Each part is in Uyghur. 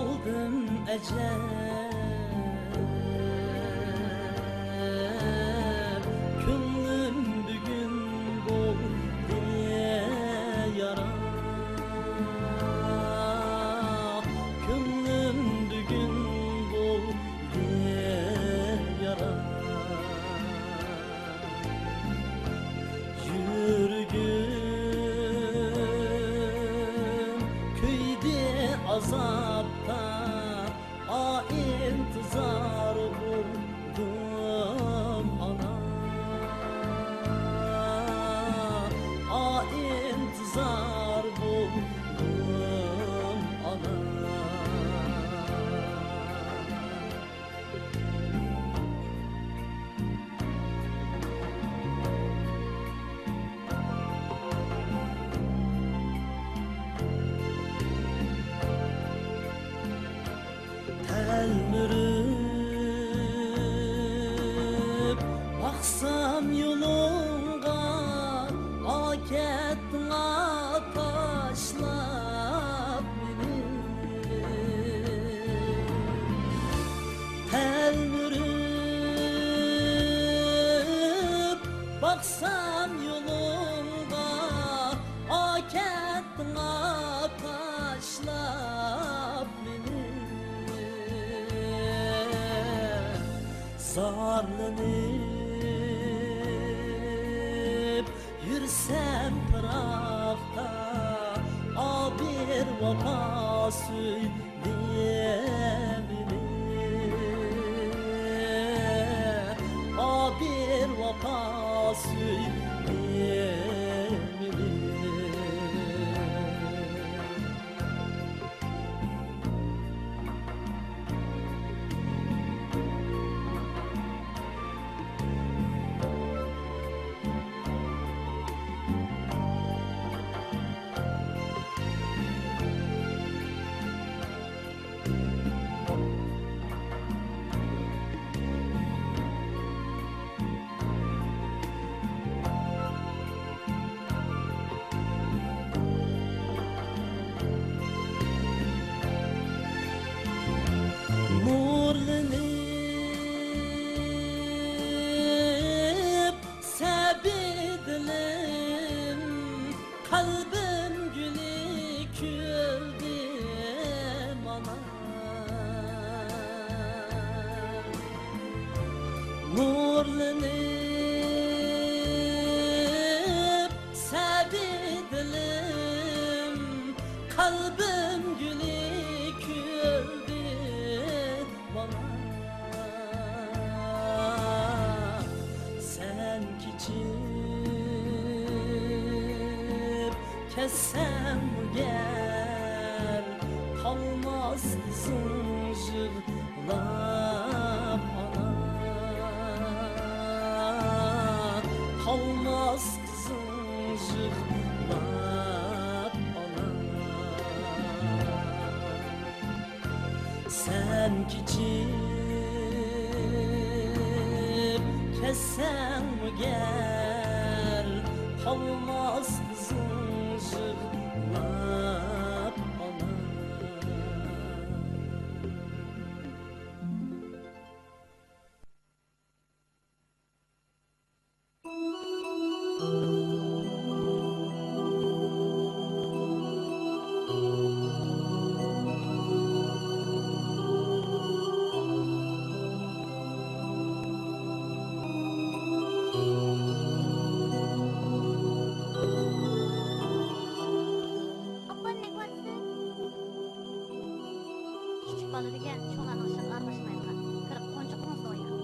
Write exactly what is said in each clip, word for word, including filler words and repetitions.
قىلدىم ئەجەب، كۆڭلۈم بۈگۈن بولدى يارا، كۆڭلۈم بۈگۈن بولدى يارا. يۈرىكىم كۆيدى ئازابتا، ئا ئىنتىزار بولدۇم ئانا، ئا ئىنتىزار بولدۇم ئانا. تەلمۈرۈپ باقسام يولۇڭغا، ئا كەتتىڭ تاشلاپ مېنى. تەلمۈرۈپ باقسام يولۇڭغا، ئا كەتتىڭ تاشلاپ مېنى. زارلىنىپ يۈرسەم پىراقتا، ئا بىر ۋاپا سۆيلە مېنى، ئا بىر ۋاپا سۆيلە مېنى. نۇرلىنىپ سەبىي دىلىم، قەلبىم گۈلى كۈلدى مانا. نۇرلىنىپ سەبىي دىلىم، قەلبىم گۈلى كۈلدى مانا. سەن كېچىپ كەتسەڭمۇ گەر، قالماس ئىزىڭ يىغلاپ ئانا، قالماس ئىزىڭ يىغلاپ ئانا. سەن كېچىپ كەتسەڭمۇ گەر، قالماس ئىزىڭ يىغلاپ ئانا. ئاپا، نېمە قىلىۋاتىسەن؟ كىچىك بالا دېگەن چوڭلارنىڭ ئىشىغا ئارىلاشمايدىغان. كىرىپ قونچىقىڭىزدا ئويناڭ.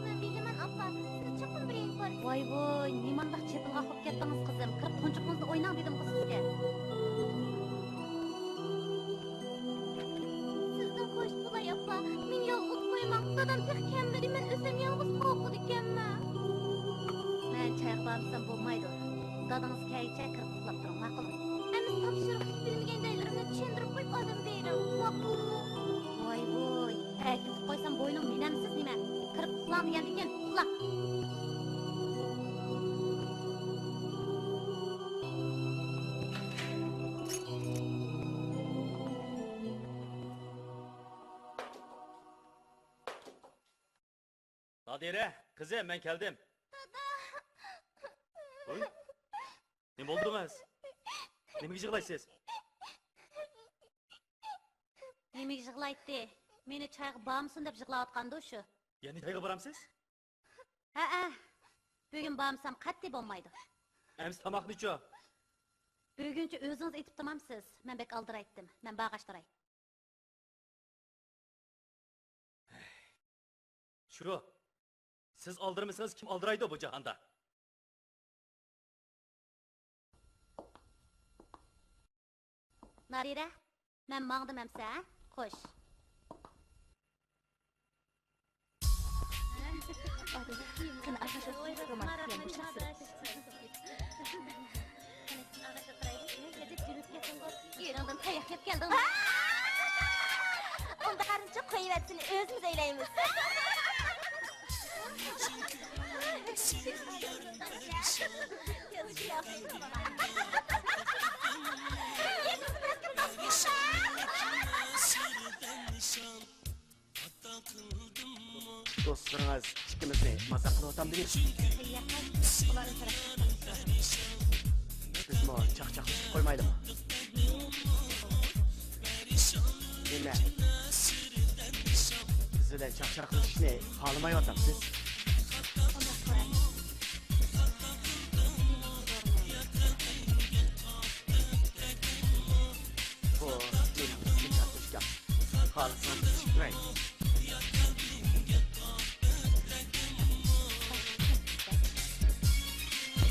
مەن بىلىمەن، ئاپا. سىز چوقۇم بىر يەرگە بارىسىز. ۋاي ۋۇي، نېمانداق چېپىلغاق بولۇپ كەتتىڭىز، قىزىم. كىرىپ قونچىقىڭىزدا ئويناڭ دېدىمغۇ سىزگە. سىزدىن خوش بولاي، ئاپا. مېنى يالغۇز قويماڭ. دادام تېخى كەلمىدى. مەن ئۆزۈم يالغۇز قورقىدىكەنمەن. مەن چايغا بارمىسام بولمايدۇ. دادىڭىز كەلگۈچە كىرىپ ئۇخلاپ تۇرۇڭ، ماقۇلمۇ؟ ئەمىسە تاپشۇرۇق، بىلمىگەن جايلىرىمنى چۈشەندۈرۈپ قويۇپ ئادەم بېرىڭ، ماقۇلمۇ؟ ۋاي ۋۇي، ئەركىلىتىپ قويسام بوينۇڭ مىنەمسىز نېمە؟ كىرىپ ئۇخلاڭ دېگەندىكىن ئۇخلاڭ. نادىرە، قىزىم، مەن كەلدىم. دادا! ۋوي، نېمە بولدىڭىز؟ نېمىگە يىغلايسىز؟ نېمىگە يىغلايتتى؟ مېنى چايغا بارمىسۇن دەپ يىغلاۋاتقاندۇ شۇ. يەنە چايغا بارامسىز؟ ھەئە، بۈگۈن بارمىسام قەتئىي بولمايدۇ. ئەمىسە تاماقنىچۇ؟ بۈگۈنچە ئۆزىڭىز ئېتىپ تۇرمامسىز؟ مەن بەك ئالدىرايتتىم. مەن بارغاچ تۇراي. شۇ، سىز ئالدىرىمىسىڭىز كىم ئالدىرايدۇ بۇ جاھاندا؟ نادىرە، مەن ماڭدىم ئەمسە، ھە؟ خوش. ئۆيۈڭدىن تاياق يەپ كەلدىڭمۇ؟ ئۇنداق قارىمىزچە قويۇۋەتسىلە، ئۆزىمىز ئەيلەيمىز. دوستلىرىڭىز ئىككىمىزنى مازاق قىلىۋاتامدۇ؟ بىزمۇ چاقچاقلىشىپ قويمايلىمۇ؟ نېمە؟ بىز بىلەن چاقچاقلىشىشنى خالىمايۋاتامسىز؟ بۇ مېنىڭ ئىچكى كارتوچكام. خالىسىڭىز ئىچىپ بېرەي.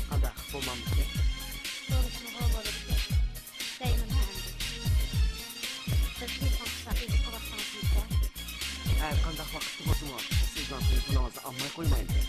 قانداق، بولمامدىكىن؟ بولۇشىمغا بولىدىكەن. دەيمەن ھە ئەمدى. بىر تېلېفون قىلسام ئېلىپ قويۇۋاتسىڭىز نېمىشقا؟ ھەر قانداق ۋاقىتتا بولسىمۇ سىزنىڭ تېلېفونىڭىزنى ئالماي قويمايمەن.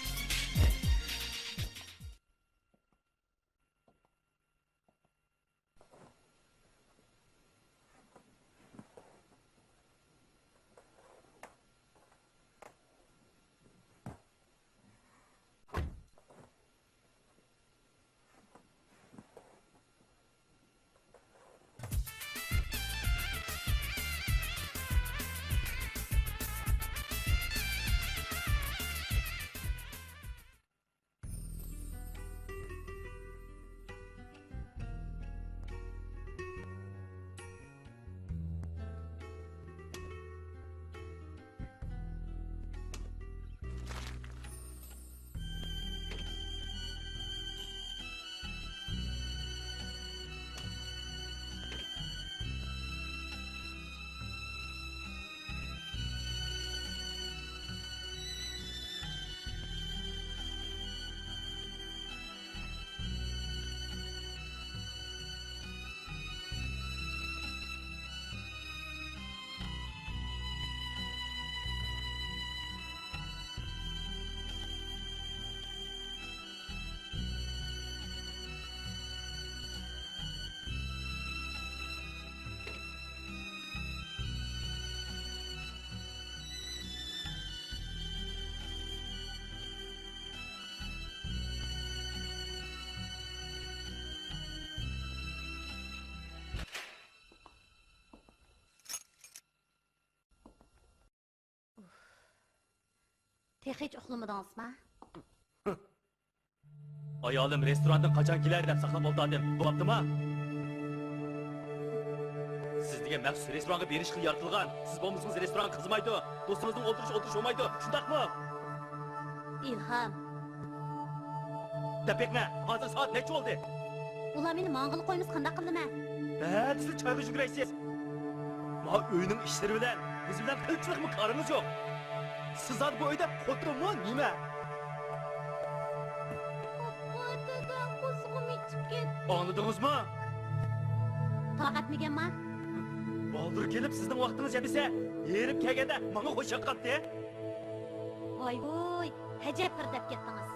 تېخىچە ئۇخلىمىدىڭىزما؟ ئايالىم رېستوراندىن قاچان كېلەر دەپ ساقلاپ ئولتۇردىم. بوپتىما؟ سىز دېگەن مەخسۇس رېستورانغا بېرىش خىلى يارىتىلغان. سىز بولمىسىڭىز رېستوران قىزىمايدۇ. دوستىڭىزنىڭ ئولتۇرۇشى ئولتۇرۇش بولمايدۇ. شۇنداقمۇ؟ ئىلھام. دەپ بېقىڭە، ھازىر سائەت نەچچە بولدى؟ ئۇلار مېنى ماڭغىلى قويمىسا قانداق قىلىمەن؟ ھە، سىز چايغا يۈگۈرەيسىز. ما ئۆينىڭ ئىشلىرى بىلەن بىز بىلەن قىلچىلىكمۇ كارىڭىز يوق. سىز زادى بۇ ئۆيدە خوتۇنمۇ نېمە؟ ئاپا، دادا، قورسىقىم ئېچىپ كەتتى. ئاڭلىدىڭىزمۇ؟ تاقەتمىگەنما؟ بالدۇر كېلىپ سىزنىڭ ۋاقتىڭىز يەتمىسە، ھېرىپ كەلگەندە ماڭا خوش ياققانتى. ۋاي ۋۇي، ئەجەب بىر دەپ كەتتىڭىز.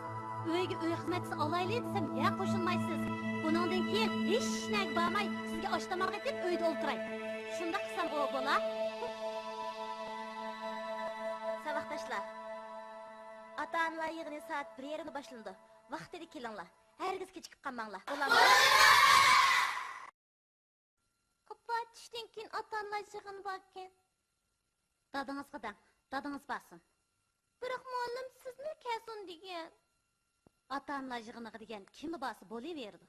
ئۆيگە ئۆي خىزمەتچىسى ئالايلى دېسەم، يا قوشۇلمايسىز. بۇنىڭدىن كېيىن ھېچ نەگە بارماي، سىزگە ئاش تاماق ئېتىپ ئۆيدە ئولتۇراي. شۇنداق قىلسامغۇ بولا؟ ساۋاقداشلار، ئاتا-ئانىلار يىغىنى سائەت بىر يېرىمدە باشلىنىدۇ. ۋاقتىدا كېلىڭلار. ھەرگىز كېچىكىپ قالماڭلار. بولامدۇ؟ ئاپا، چۈشتىن كېيىن ئاتا-ئانىلار يىغىنى باركەن. دادىڭىزغا دەڭ، دادىڭىز بارسۇن. بىراق مۇئەللىم، سىز كەلسۇن دېگەن. ئاتا-ئانىلار يىغىنىغا دېگەن كىملا بارسا بولۇۋېرىدۇ.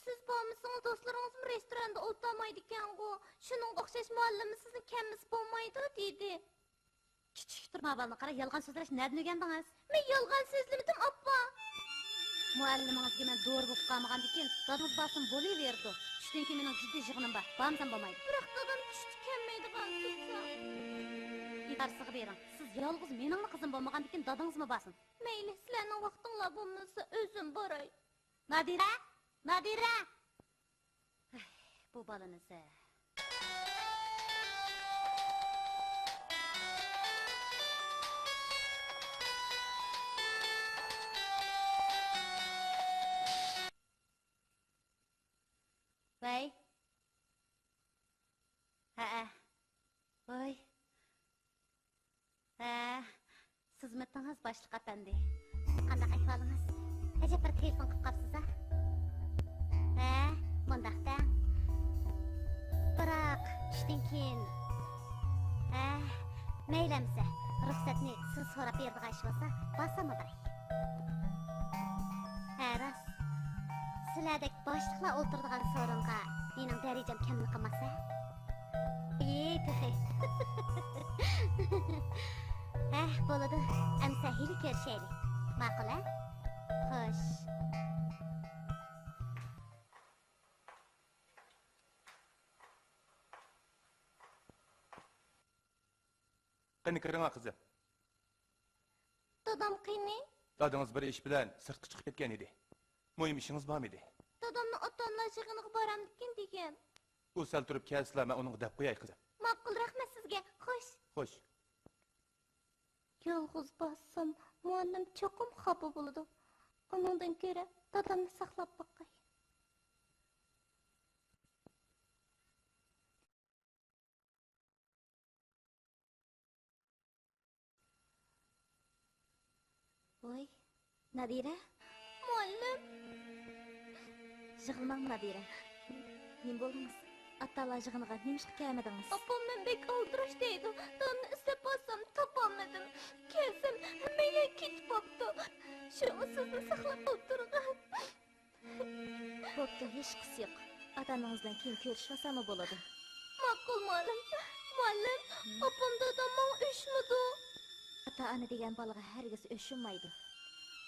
سىز بارمىسىڭىز، دوستلىرىڭىزمۇ رېستوراندا ئولتۇرمايدىكەنغۇ، شۇنىڭغا ئوخشاش مۇئەللىمىم سىزنى كەلمىسە بولمايدۇ دېدى. كىچىك تۇرما بالىنى قارا، يالغان سۆزلەشنى نەدىن ئۆگەندىڭىز؟ مەن يالغان سۆزلىمىدىم، ئاپا. مۇئەللىمىڭىزگە مەن دورا بولۇپ قالمىغاندىكىن، دادىڭىز بارسىمۇ بولۇۋېرىدۇ. چۈشتىن كېيىن مېنىڭ جىددىي يىغىنىم بار، بارمىسام بولمايدۇ. بىراق دادام چۈشتە كەلمەيدىغان تۇرسا. ئىدارىسىغا بېرىڭ. سىز يالغۇز مېنىڭلا قىزىم بولمىغاندىكىن، دادىڭىزمۇ بارسۇن. مەيلى، سىلەرنىڭ ۋاقتىڭلار بولمىسا، ئۆزۈم باراي. نادىرە! نادىرە! ئەي، بۇ بالىنى سە. ۋەي. ھەئە. ۋاي. ھە، خىزمىتىڭىز، باشلىق ئەپەندى. قانداق ئەھۋالىڭىز؟ ئەجەب بىر تېلېفون قىلىپ قاپسىز-ھە؟ ھە، مۇنداق دەڭ. بىراق، چۈشتىن كېيىن. ھە، مەيلى ئەمىسە، رۇخسەتنى سىز سوراپ بېرىدىغان ئىش بولسا، بارساممۇ باراي. ھە، راست. سىلەردەك باشلىقلار ئولتۇرىدىغان سورۇنغا مېنىڭ دەرىجەم كەملا قىلماس-ھە؟ ئى، تېخى. ھە، بولىدۇ. ئەمسە ھېلى كۆرۈشەيلى. ماقۇل-ھە؟ خوش. قېنى، كىرىڭا، قىزىم. دادام قېنى؟ دادىڭىز بىر ئىش بىلەن سىرتقا چىقىپ كەتكەن ئىدى. مۇھىم ئىشىڭىز بارمىدى؟ دادامنى ئاتا-ئانىلار يىغىنىغا بارامدىكىن دېگەن. ئۇ سەل تۇرۇپ كەلسىلا، مەن ئۇنىڭغا دەپ قوياي، قىزىم. ماقۇل، رەھمەت سىزگە. خوش. خوش. يالغۇز بارسام، مۇئەللىم چوقۇم خاپا بولىدۇ. ئۇنىڭدىن كۆرە دادامنى ساقلاپ باقاي. ۋوي، نادىرە. مۇئەللىم. يىغلىماڭ، نادىرە. نېمە بولدىڭىز؟ ئاتا-ئانىلار يىغىنىغا نېمىشقا كەلمىدىڭىز؟ ئاپام مەن بەك ئالدىراش دەيدۇ. دادامنى ئىزدەپ بارسام تاپالمىدىم. كەلسەم ھەممەيلەن كېتىپ بوپتۇ. شۇڭا سىزنى ساقلاپ ئولتۇرغان. بوپتۇ، ھېچقىسى يوق. ئاتا-ئانىڭىز بىلەن كېيىن كۆرۈشۈۋالساممۇ بولىدۇ. ماقۇل، مۇئەللىم. مۇئەللىم، ئاپام دادام ماڭا ئۆچمىدۇ. ئاتا-ئانا دېگەن بالىغا ھەرگىز ئۆچۈنمەيدۇ.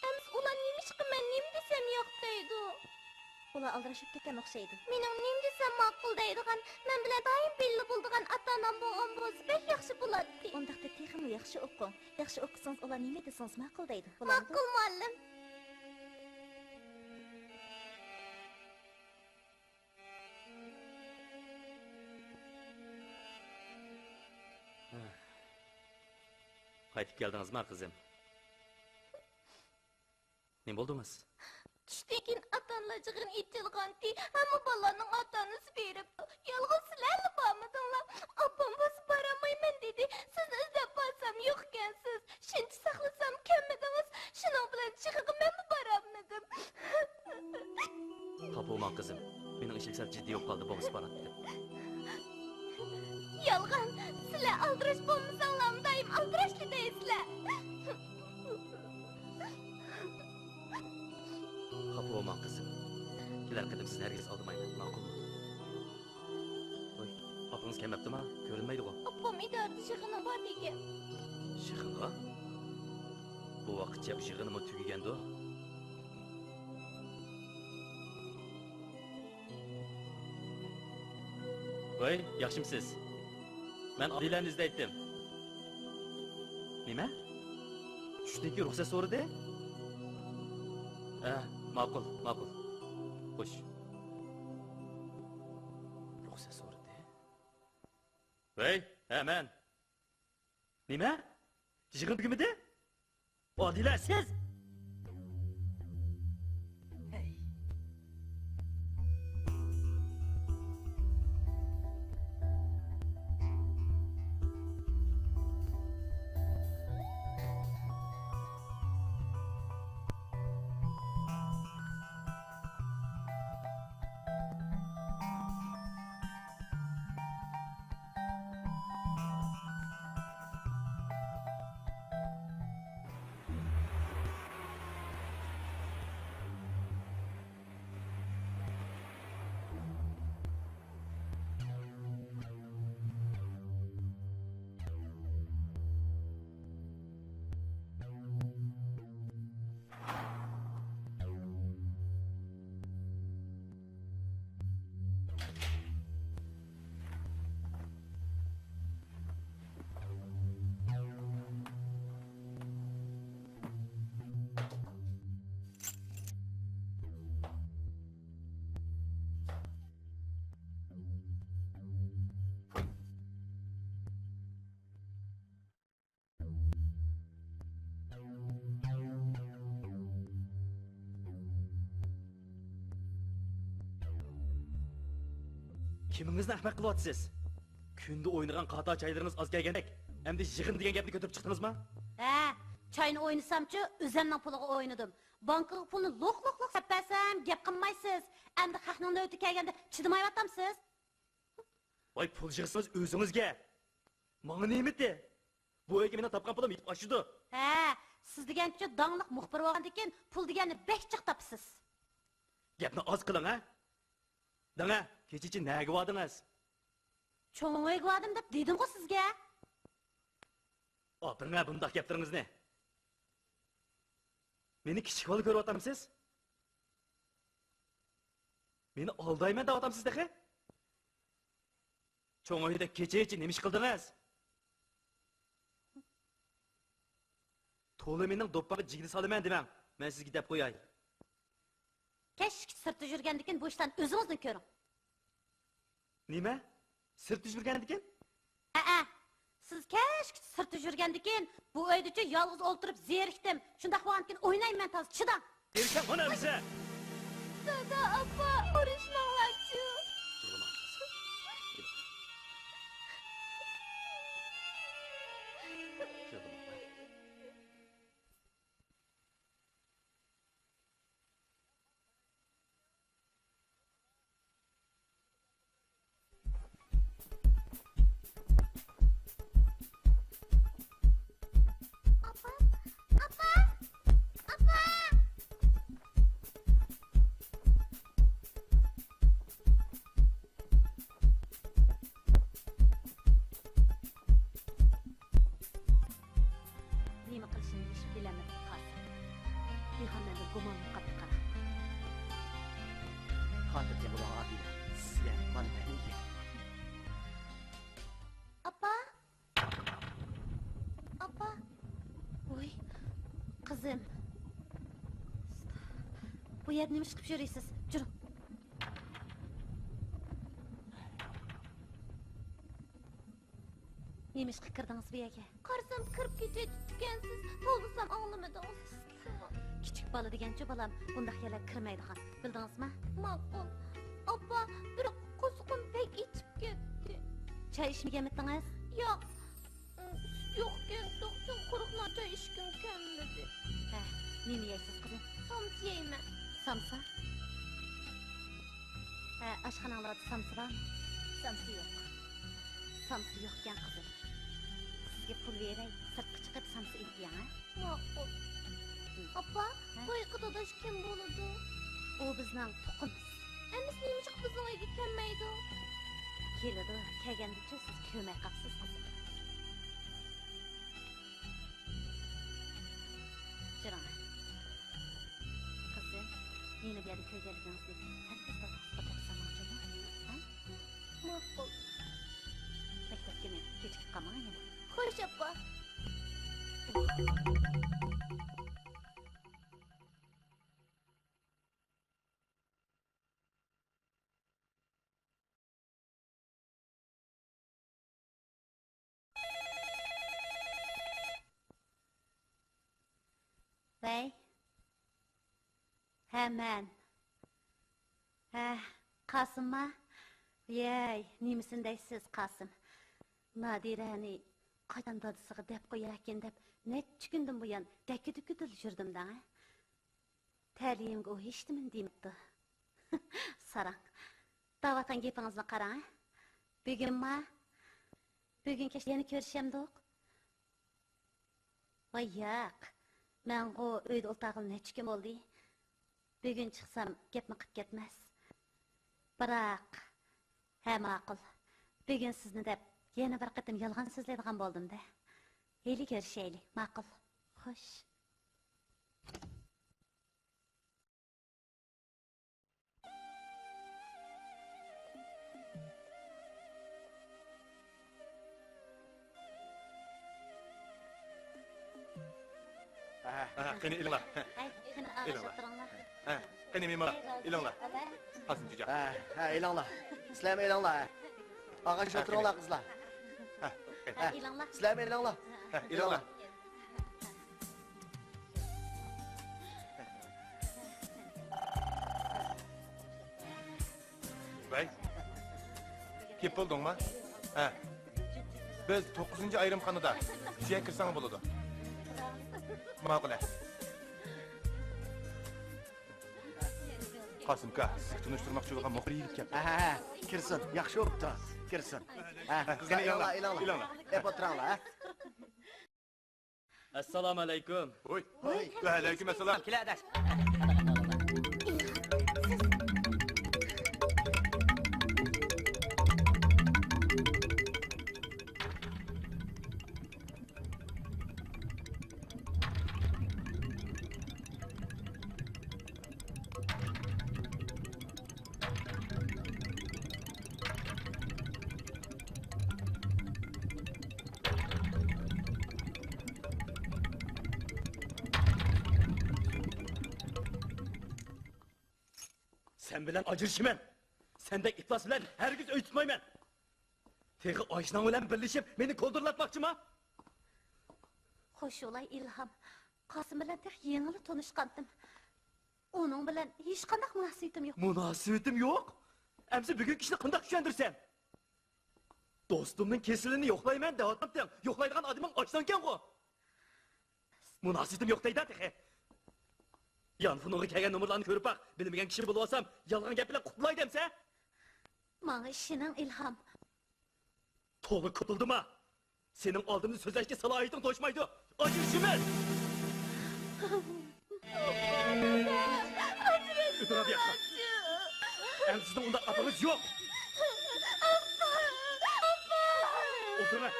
ئەمىسە ئۇلار نېمىشقا مەن نېمە دېسەم ياق دەيدۇ؟ ئۇلار ئالدىراش بولۇپ كەتكەن ئوخشايدۇ. مېنىڭ نېمە دېسەم ماقۇل دەيدىغان، مەن بىلەن دائىم بىللە بولىدىغان ئاتا-ئانام بولغان بولسا بەك ياخشى بولاتتى. ئۇنداقتا تېخىمۇ ياخشى ئوقۇڭ. ياخشى ئوقۇسىڭىز، ئۇلار نېمە دېسىڭىز ماقۇل دەيدۇ. بولامدۇ؟ ماقۇل، مۇئەللىم. قايتىپ كەلدىڭىزما، قىزىم؟ نېمە بولدىڭىز؟ چۈشتىن كېيىن ئاتا-ئانىلار يىغىنى ئېچىلغانتى، ھەممە بالىلارنىڭ ئاتا-ئانىسى بېرىپتۇ. يالغۇز سىلەرلا بارمىدىڭلار. ئاپام بولسا بارالمايمەن دېدى. سىزنى ئىزدەپ بارسام يوقكەنسىز. شۇنچە ساقلىسام كەلمىدىڭىز. شۇنىڭ بىلەن يىغىنغا مەنمۇ بارالمىدىم. خاپا بولماڭ، قىزىم. مېنىڭ ئىشىم سەل جىددىي بولۇپ قالدى، بولمىسا باراتتىم. يالغان. سىلەر ئالدىراش بولمىساڭلارمۇ دائىم ئالدىراشلا دەيسىلەر. خاپا بولماڭ، قىزىم. كېلەر قېتىم سىزنى ھەرگىز ئالدىمايمەن، ماقۇلمۇ؟ ۋاي، ئاپىڭىز كەلمەپتىما؟ كۆرۈنمەيدىغۇ. ئاپام ئىدارىدە يىغىنى بار دېگەن. يىغىنغا؟ بۇ ۋاقىتچە يىغىنىمۇ تۈگىگەندۇ؟ ۋاي، ياخشىمسىز؟ مەن ئادىلەنى ئىزدەيتتىم. نېمە؟ چۈشتىن كېيىن رۇخسەت سورىدى؟ ھە، ماقۇل، ماقۇل. خوش. رۇخسەت سورىدى. ۋەي، ھە، مەن. نېمە؟ يىغىن تۈگىمىدى؟ ئادىلە، سىز! ھەي. كىمىڭىزنى ئەخمەق قىلىۋاتىسىز؟ كۈندە ئوينىغان قاتار چايلىرىڭىز ئاز كەلگەندەك، ئەمدى يىغىن دېگەن گەپنى كۆتۈرۈپ چىقتىڭىزما؟ ھە، چاينى ئوينىسامچۇ، ئۆزۈمنىڭ پۇلىغا ئوينىدىم. بانكىغا پۇلنى لوق، لوق، لوق سېلىپ بەرسەم، گەپ قىلمايسىز. ئەمدى خەقنىڭ نۆۋىتى كەلگەندە چىدىمايۋاتامسىز؟ ۋاي، پۇل يىغسىڭىز ئۆزىڭىزگە. ماڭا نېمىتى؟ بۇ ئۆيگە مېنىڭ تاپقان پۇلۇم يېتىپ ئاشىدۇ. ھە، سىز دېگەنچە داڭلىق مۇخبىر بولغاندىكىن پۇل دېگەننى بەك جىق تاپىسىز. گەپنى ئاز قىلىڭ، ھە؟ دەڭە، كېچىچە نەگە باردىڭىز؟ چوڭ ئۆيگە باردىم دەپ دېدىمغۇ سىزگە. ئاپىرىڭە بۇنداق گەپلىرىڭىزنى. مېنى كىچىك بالا كۆرۈۋاتامسىز؟ مېنى ئالدايمەن دەۋاتامسىز تېخى؟ چوڭ ئۆيدە كېچىچە نېمە ئىش قىلدىڭىز؟ تولا مېنىڭ دوپپامغا جىگدە سالىمەن دېمەڭ، مەن سىزگە دەپ قوياي. كەچكىچە سىرتتا يۈرگەندىكىن بۇ ئىشلارنى ئۆزىڭىزدىن كۆرۈڭ. نېمە؟ سىرتتا يۈرگەندىكىن؟ ھەئە، سىز كەچكىچە سىرتتا يۈرگەندىكىن بۇ ئۆيدىچۇ يالغۇز ئولتۇرۇپ زېرىكتىم. شۇنداق بولغاندىكىن ئوينايمەن تازا، چىداڭ. زېرىكسەڭ مانا ئەمىسە. دادا، ئاپا، ئۇرۇشماڭلارچۇ. ئاپا، ئاپا، ئاپا. نېمە قىلىشىنى ھېچ بىلەلمىدى قاسىم. بىخەمەندە گۇمانلىنىپ قاپتۇ قارا. خاتىرجەم بولۇڭ ئادىلە، سىزگە مانا مەن ئىگە. ئاپا! ئاپا! ۋوي، قىزىم. بۇ يەردە نېمە ئىش قىلىپ يۈرىسىز؟ جۈرۈڭ. نېمە ئىشقا كىردىڭىز بۇ يەرگە؟ قارىسام كىرىپ كېتىۋېتىپتىكەنسىز، توۋلىسام ئاڭلىمىدىڭىز. كىچىك بالا دېگەنچۇ بالام، بۇنداق يەرلەرگە كىرمەيدىغان، بىلدىڭىزما؟ ماقۇل. ئاپا، بىر قورسىقىم بەك ئېچىپ كەتتى. چاي ئىچمىگەنمىدىڭىز؟ ياق. سۈت يوقكەن، توقچۇم قۇرۇقلا چاي ئىچكۈم كەلمىدى. ھە، نېمە يەيسىز، قىزىم؟ سامسا يەيمەن. سامسا؟ ھە، ئاشخاناڭلاردا سامسا بارمۇ؟ سامسا يوق. سامسا يوقكەن، قىزىم. سىزگە پۇل بېرەي، سىرتقا چىقىپ سامسا ئېلىپ يەڭ، ھە؟ ماقۇل. ئاپا، ھە؟ بايىقى داداش كىم بولىدۇ؟ ئۇ بىزنىڭ تۇغقىنىمىز. ئەمىسە نېمىشقا بىزنىڭ ئۆيگە كەلمەيدۇ؟ كېلىدۇ، كەلگەندىچۇ سىز كۆرمەي قاپسىز، قىزىم. جۈرۈڭ. قىزىم، مېنى بۇ يەردە كۆرگەنلىكىڭىزنى ھەرگىز دادىڭىزغا دەپ سالماڭ جۇمۇ. ھە؟ ماقۇل. مەكتەپكە مېڭىڭ، كېچىكىپ قالماڭ يەنە. خوش، ئاپا. ۋەي. ھە، مەن. ھە، قاسىمما؟ يەي، نېمىسىنى دەيسىز، قاسىم؟ نادىرەنى قاچان دادىسىغا دەپ قوياركىن دەپ، نەچچە كۈندىن بۇيان دەككە-دۈككىدىلا يۈردۈم دەڭە. تەلىيىمگە ئۇ ھېچنېمىنى دېمەپتۇ. ساراڭ. دەۋاتقان گېپىڭىزنى قاراڭ، ھە؟ بۈگۈنما؟ بۈگۈن كەچ يەنە كۆرۈشەمدۇق؟ ۋاي ياق، مەنغۇ ئۆيدە ئولتۇرغىلى نەچچە كۈن بولدى. بۈگۈن چىقسام گەپمۇ قىپ كەتمەس. بىراق، ھە، ماقۇل. بۈگۈن سىزنى دەپ يەنە بىر قېتىم يالغان سۆزلەيدىغان بولدۇم-دە. ھېلى كۆرۈشەيلى، ماقۇل. خوش. ھە، ھە، قېنى ئېلىڭلار. ھەي، قېنى ئېلىڭلار. ئاغىشىپ تۇرۇڭلار. ھە، قېنى مېمۇر، ئېلىڭلار. قاسىم جۇجا. ھە، ھە، ئېلىڭلار. سىلەرمۇ ئېلىڭلار. ئاغىشىپ تۇرۇڭلار، قىزلار. ھە، قېنى. ھە، ئېلىڭلار. سىلەرمۇ ئېلىڭلار. ھە، ئېلىڭلار. ۋەي. كېلىپ بولدۇڭما؟ ھە. بىز توققۇزىنچى ئايرىمخانىدا. شۇ يەرگە كىرسەڭ بولىدۇ. ماقۇل، ھە. قاسىمكا، سىزگە تونۇشتۇرماقچى بولغان مۇخبىر يىگىت كەپتۇ. ھە، ھە، ھە. كىرسۇن، ياخشى بولۇپتۇ. كىرسۇن. ھە، ھە، قىزلار، قېنى، ئېلىڭلار، ئېلىڭلار، ئېلىڭلار. ئېلىڭلار. ئېپ ئولتۇراڭلار، ھە. ئەسسالامۇ ئەلەيكۇم. ۋوي. ۋوي. ۋەئەلەيكۇم ئەسسالام. كېلە، ئاداش. سەن بىلەن ئاجرىشىمەن. سەندەك ئىپلاس بىلەن ھەرگىز ئۆي تۇتمايمەن. تېخى ئايشىناڭ بىلەن بىرلىشىپ مېنى كولدۇرلاتماقچىما؟ خوش بولاي ئىلھام. قاسىم بىلەن تېخى يېڭىلا تونۇشقانتىم. ئۇنىڭ بىلەن ھېچقانداق مۇناسىۋىتىم يوق. مۇناسىۋىتىم يوق؟ ئەمسە بۈگۈنكى ئىشنى قانداق چۈشەندۈرسەم؟ دوستۇمنىڭ كېسىلىنى يوقلايمەن دەۋاتامتىڭ، يوقلايدىغان ئادىمىڭ ئاشۇنىڭكەنغۇ. مۇناسىۋىتىم يوق دەيدۇ تېخى. يانفونۇڭغا كەلگەن نومۇرلارنى كۆرۈپ باق، بىلمىگەن كىشى بولۇۋالسام، يالغان گەپ بىلەن قۇتۇلاي دەمسە؟ ماڭا ئىشىنىڭ ئىلھام. تولا كوتۇلدىما؟ سېنىڭ ئالدىمدا سۆزلەشكە سالاھىيىتىڭ توشمايدۇ. ئاجرىشىمەن! ئۆتۈڭ بۇياققا. ئەمدى سىزنىڭ ئۇنداق ئاپىڭىز يوق. ئولتۇرۇڭ.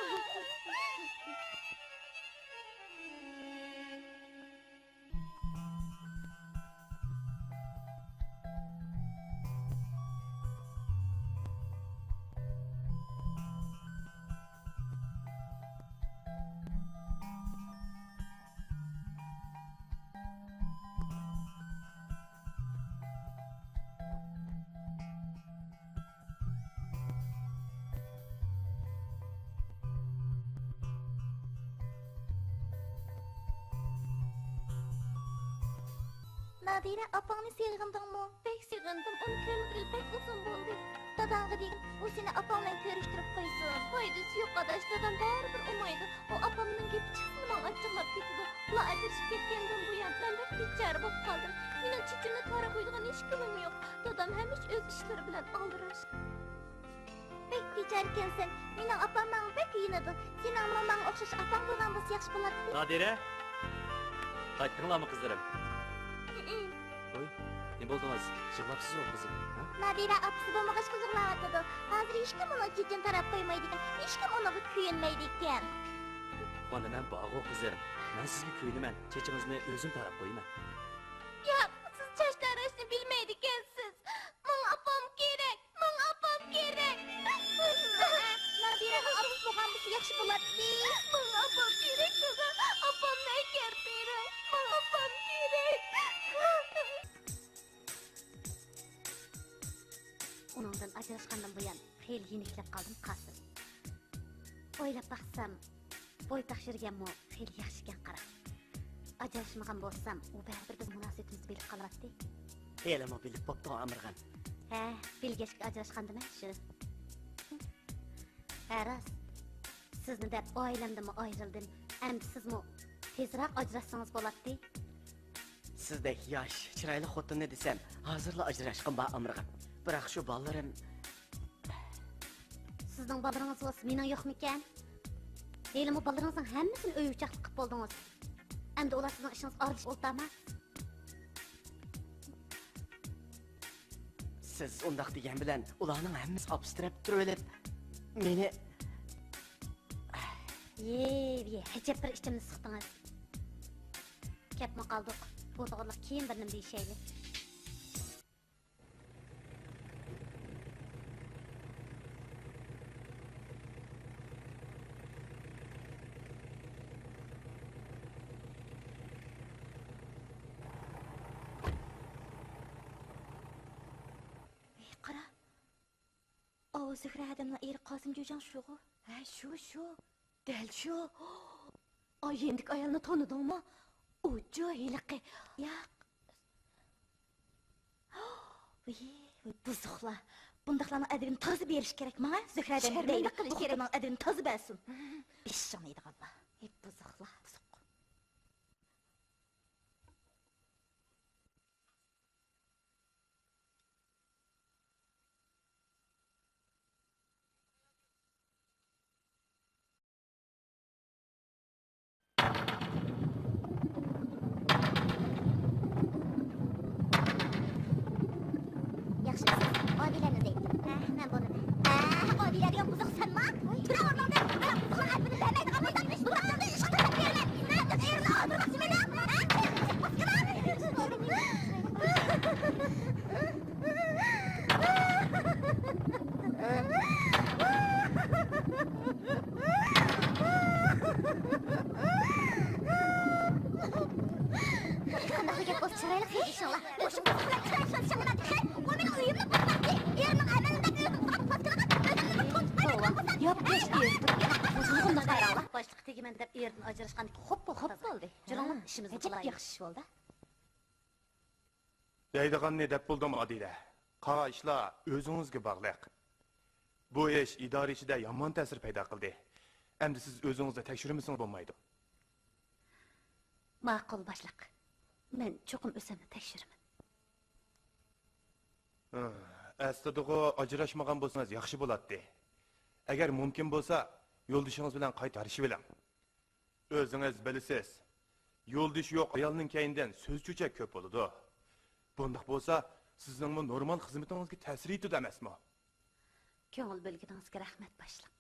نادىرە، ئاپاڭنى سېغىندىڭمۇ؟ بەك سېغىندىم، ئۇنى كۆرمىگىلى بەك ئۇزۇن بولدى. داداڭغا دېگىن، ئۇ سېنى ئاپاڭ بىلەن كۆرۈشتۈرۈپ قويسۇن. پايدىسى يوق ئاداش، دادام بەرىبىر ئۇمايدۇ. ئۇ ئاپامنىڭ گېپى چىقسىلا ماڭا ئاچچىقلاپ كېتىدۇ. ئۇلار ئاجرىشىپ كەتكەندىن بۇيان مەن بەك بىچارە بولۇپ قالدىم. مېنىڭ چېچىمنى تاراپ قويىدىغان ھېچكىمىم يوق. دادام ھەمىشە ئۆز ئىشلىرى بىلەن ئالدىراش. بەك بىچارىكەنسەن. مېنىڭ ئاپام ماڭا بەك كۆيۈنىدۇ. سېنىڭمۇ ماڭا ئوخشاش ئاپاڭ بولغان بولسا ياخشى بولاتتى. نادىرە! قايتتىڭلارمۇ، قىزلىرىم؟ ھىم. ۋوي، نېمە بولدىڭىز؟ يىغلاپسىزغۇ، قىزىم، ھە؟ نادىرە ئاپىسى بولمىغاچقا يىغلاۋاتىدۇ. ھازىر ھېچكىم ئۇنىڭ چېچىنى تاراپ قويمايدىكەن. ھېچكىم ئۇنىڭغا كۆيۈنمەيدىكەن. مانا مەن بارغۇ، قىزىم. مەن سىزگە كۆيۈنىمەن. چېچىڭىزنى ئۆزۈم تاراپ قويىمەن. ياق، سىز چاچ تاراشنى بىلمەيدىكەنسىز. ماڭا ئاپام كېرەك، ماڭا ئاپام كېرەك. نادىرەنىڭ ئاپىسى بولغان بولسا ياخشى بولاتتى. ماڭا ئاپام كېرەك، دادا. ئاپامنى ئەكەپ بېرىڭ. ماڭا ئاپام كېرەك. ئۇنىڭدىن ئاجراشقاندىن بۇيان خېلى يېنىكلەپ قالدىم، قاسىم. ئويلاپ باقسام، بويتاق يۈرگەنمۇ خېلى ياخشىكەن، قارا. ئاجراشمىغان بولسام، ئۇ بەرىبىر بىز مۇناسىۋىتىمىزنى بىلىپ قالاتتى. ھېلىمۇ بىلىپ بوپتۇ ئامرىغان. ھە، بىلگەچكە ئاجراشقاندىمەن شۇ. ھە، راست. سىزنى دەپ ئائىلەمدىنمۇ ئايرىلدىم. ئەمدى سىزمۇ تېزراق ئاجراشسىڭىز بولاتتى. سىزدەك ياش، چىرايلىق خوتۇننى دېسەم، ھازىرلا ئاجراشقۇم بار ئامرىغان. بىراق شۇ بالىلىرىم. سىزنىڭ بالىلىرىڭىز بولسا مېنىڭ يوقمىكەن؟ ھېلىمۇ بالىلىرىڭىزنىڭ ھەممىسىنى ئۆي ئوچاقلىق قىلىپ بولدىڭىز. ئەمدى ئۇلار سىزنىڭ ئىشىڭىزغا ئارىلىشىپ ئولتۇرماس. سىز ئۇنداق دېگەن بىلەن ئۇلارنىڭ ھەممىسى ئابستراكت تۇرۇۋېلىپ، مېنى. يېي، يېي، ئەجەب بىر ئىچىمنى سىقتىڭىز. كەپمۇ قالدۇق. بۇ توغرىلىق كېيىن بىر نېمە دېيىشەيلى. ھېي، قارا. ئاۋۇ زۆھرە ھەدەمنىڭ ئېرى قاسىم جۈجاڭ شۇغۇ؟ ھە، شۇ، شۇ. دەل شۇ. ئاي، يېنىدىكى ئايالنى تونۇدۇڭمۇ؟ ئۇچۇ ھېلىقى. ياق. ۋىي، ۋىي، بۇزۇقلار. بۇنداقلارنىڭ ئەدىبىنى تازا بېرىش كېرەك ماڭا، زۆھرە دەيلى. شەرمەندە قىلىش بۇ كېرەك. خوتۇننىڭ ئەدىبىنى تازا بەرسۇن. بېشىڭنى يەيدىغانلار. ئەي، بۇزۇقلار، بۇزۇق. ياخشىمۇسىز؟ ئادىلەنى ئىزدەيتتىم. ھە، مەن بولىمەن. ھە، ئادىلە دېگەن بۇزۇق سەنما؟ تۇرا ئورنۇڭدىن! مانا بۇزۇقنىڭ ئەدىپىنى بەرمەيدىغان بولساڭ، بۇزۇقنىڭ ئىشقا تەرەپ بېرىمەن. نەدە ئېرىنى ئالدۇرماقچىمەن؟ ھە؟ قانداقلا گەپ بولسا چىرايلىق سۆزلىشىڭلار. مۇشۇ بۇزۇق بىلەن چىراي سۆزلىشىڭلار. ئۇ مېنىڭ ئۆيۈمنى بۇزماقچى. ئېرىمنىڭ ئەمەلىندەك ئۆزىنى بۇزغان پاسكىنىغا ئۆزۈمنى توسۇپ ياپقاش ئېرىتىپ، بۇزۇقۇمنى قاراڭلار. باشلىققا تېگىمەن دەپ ئېرىدىن ئاجراشقاندىكى خوپ بولدى. خوپ بولدى. جۇرۇڭلار، ئىشىمىزنى قىلايلى. ياخشى ئىش بولدى. دەيدىغاننى دەپ بولدۇم، ئادىلە. قالغان ئىشلار ئۆزىڭىزگە باغلىق. بۇ ئىش ئىدارە ئىچىدە يامان تەسىر پەيدا قىلدى. ئەمدى سىز ئۆزىڭىزنى تەكشۈرمىسىڭىز بولمايدۇ. ماقۇل، باشلىق. مەن چوقۇم ئۆزۈمنى تەكشۈرىمەن. ھە، ئەسلىدىغۇ، ئاجراشمىغان بولسىڭىز ياخشى بولاتتى. ئەگەر مۇمكىن بولسا، يولدىشىڭىز بىلەن قايتا تارتىشىۋېلىڭ. ئۆزىڭىز بىلىسىز، يولدىشى يوق ئايالنىڭ كەينىدىن سۆز-چۆچەك كۆپ بولىدۇ. بۇنداق بولسا، سىزنىڭمۇ نورمال خىزمىتىڭىزگە تەسىر يېتىدۇ ئەمەسمۇ؟ كۆڭۈل بۆلگىنىڭىزگە رەھمەت، باشلىق.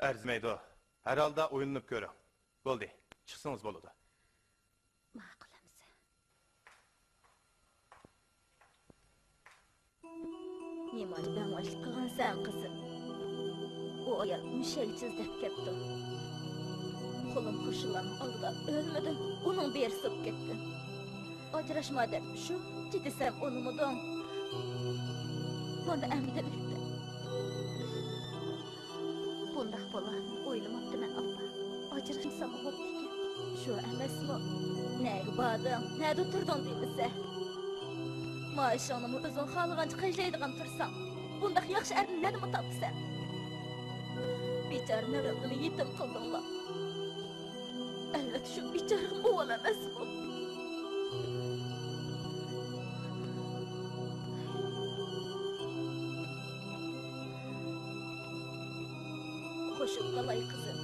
ئەرزىمەيدۇ. ھەر ھالدا ئويلىنىپ كۆرۈڭ. بولدى، چىقسىڭىز بولىدۇ. ماقۇل ئەمىسە. نېمانچە بەڭۋاشلىق قىلغانسەن، قىزىم؟ ئۇ ئايال مۈشەك ئىزدەپ كەپتۇ. قولۇم قوشنىلارنىڭ ئالدىدا ئۆلمىدىم، ئۇنىڭ بېرى سوپ كەتتىم. ئاجراشما دەپ شۇنچە دېسەم ئۇنىمىدىڭ. مانا ئەمدى ئۆلدى. بۇنداق بولارىنى ئويلىماپتىمەن، ئاپا. ئاجراشمىساممۇ بوپتىكەن. شۇ ئەمەسمۇ؟ نەگە باردىڭ، نەدە تۇردۇڭ دېمىسە. مائاشىڭنىمۇ ئۆزۈڭ خالىغانچە خەجلەيدىغان تۇرساڭ، بۇنداق ياخشى ئەرنى نەدىمۇ تاپىسەن؟ بىچارە نەۋرەمنىمۇ يېتىم قىلدىڭلار. ئەلۋەتتە، شۇ بىچارىغىمۇ ئۇۋال ئەمەسمۇ؟ قوشۇپ قالاي، قىزىم.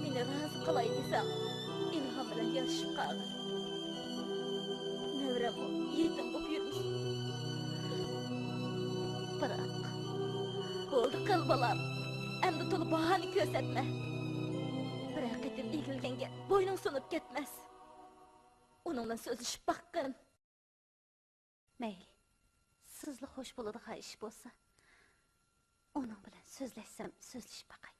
مېنى رازى قىلاي دېسەڭ، ئىلھام بىلەن يارىشىپ قالغىن. نەۋرەممۇ يېتىم بولۇپ يۈرمىسۇن. بىراق. بولدى قىل، بالام. ئەمدى تولا باھانە كۆرسەتمە. بىرەر قېتىم ئېگىلگەن گەپ بوينۇڭ سۇنۇپ كەتمەس. ئۇنىڭ بىلەن سۆزلىشىپ باققىن. مەيلى، سىزلا خوش بولىدىغان ئىش بولسا، ئۇنىڭ بىلەن سۆزلەشسەم سۆزلىشىپ باقاي.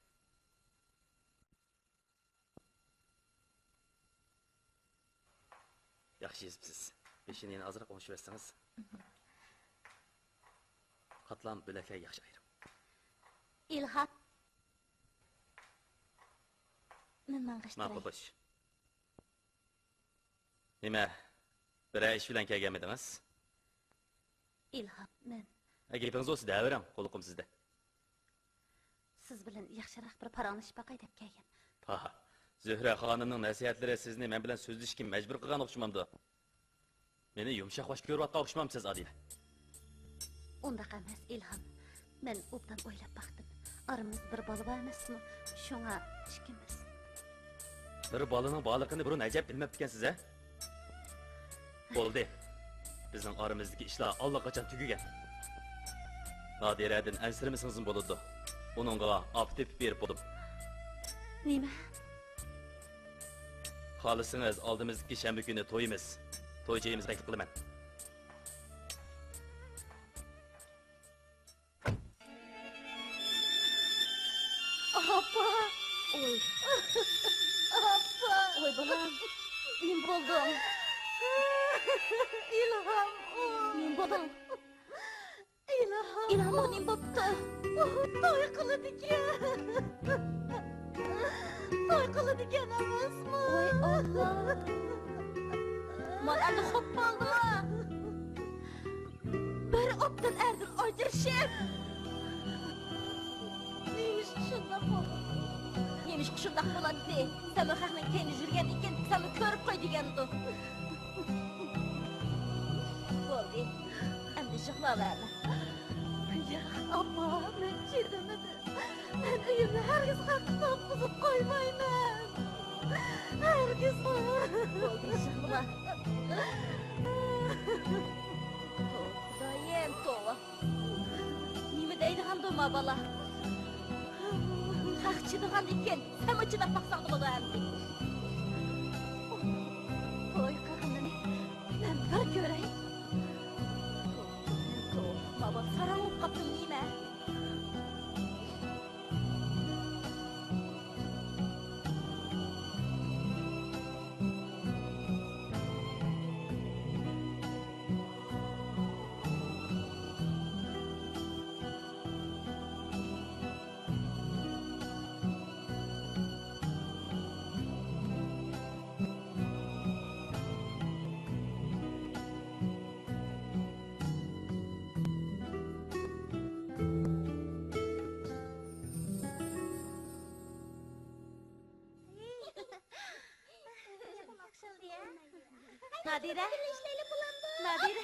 ياخشى يېزىپسىز. بېشىنى يەنە ئازراق ئوڭشىۋەتسىڭىز. قاتلام بۆلەكلەرگە ياخشى ئايرىڭ. ئىلھام. مەن ماڭغاچ ماقۇل، تۇراي. خوش. نېمە، بىرەر ئىش بىلەن كەلگەنمىدىڭىز؟ ئىلھام، مەن. ھە، گېپىڭىز بولسا دەۋېرىڭ، قۇلىقىم سىزدە. سىز بىلەن ياخشىراق بىر پاراڭلىشىپ باقاي دەپ كەلگەن. پاھ، زۆھرە خانىمنىڭ نەسىھەتلىرى سىزنى مەن بىلەن سۆزلىشىشكە مەجبۇر قىلغان ئوخشىمامدۇ؟ مېنى يۇمشاق باش كۆرۈۋاتقان ئوخشىمامسىز، ئادىلە؟ ئۇنداق ئەمەس، ئىلھام. مەن ئوبدان ئويلاپ باقتىم. ئارىمىزدا بىر بالا بار ئەمەسمۇ؟ شۇڭا ئىككىمىز. بىر بالىنىڭ بارلىقىنى بۇرۇن ئەجەب بىلمەپتىكەنسىز، ھە؟ بولدى. بىزنىڭ ئارىمىزدىكى ئىشلار ئاللىقاچان تۈگىگەن. نادىرەدىن ئەنسىرىمىسىڭىزمۇ بولىدۇ. ئۇنىڭغا ئاپا تېپىپ بېرىپ بولدۇم. نېمە؟ خالىسىڭىز، ئالدىمىزدىكى شەنبە كۈنى تويىمىز. توي جايىمىزغا تەكلىپ قىلىمەن. ئاپا! ۋوي. ئاپا! ۋوي بالام، نېمە بولدۇڭ؟ ئىلھام، ئۇ. نېمە بولدۇڭ؟ ئىلھام، ئىلھامغا نېمە بوپتۇ؟ ئۇ توي قىلىدىكەن. توي قىلىدىكەن ئەمەسمۇ؟ ۋوي ئاللا! مانا ئەمدى خوپ بولدىمۇ؟ بىر ئوبدان ئەردىن ئاجرىشىپ. نېمىشقا شۇنداق بولدى؟ نېمىشقا شۇنداق بولاتتى؟ سەنمۇ خەقنىڭ كەينىدە يۈرگەندىن كېيىن سەنمۇ كۆرۈپ قوي دېگەندۇ. بولدى، ئەمدى يىغلاۋەرمە. ياق، ئاپا، مەن چىدىمىدىم. مەن ئۆيۈمنى ھەرگىز خەققە تاپقۇزۇپ قويمايمەن. ھەرگىزمۇ. بولدى، يىغلىما. توۋا، خۇدايىم، توۋا. نېمە دەيدىغاندۇ ما بالا؟ خەق چىدىغاندىكىن، سەنمۇ چىداپ باقساڭ بولىدۇ ئەمدى. توي قىلغىنىنى مەن بىر كۆرەي. توۋا، ما بالا ساراڭ بولۇپ قاپتۇ نېمە؟ نادىرە! نادىرە!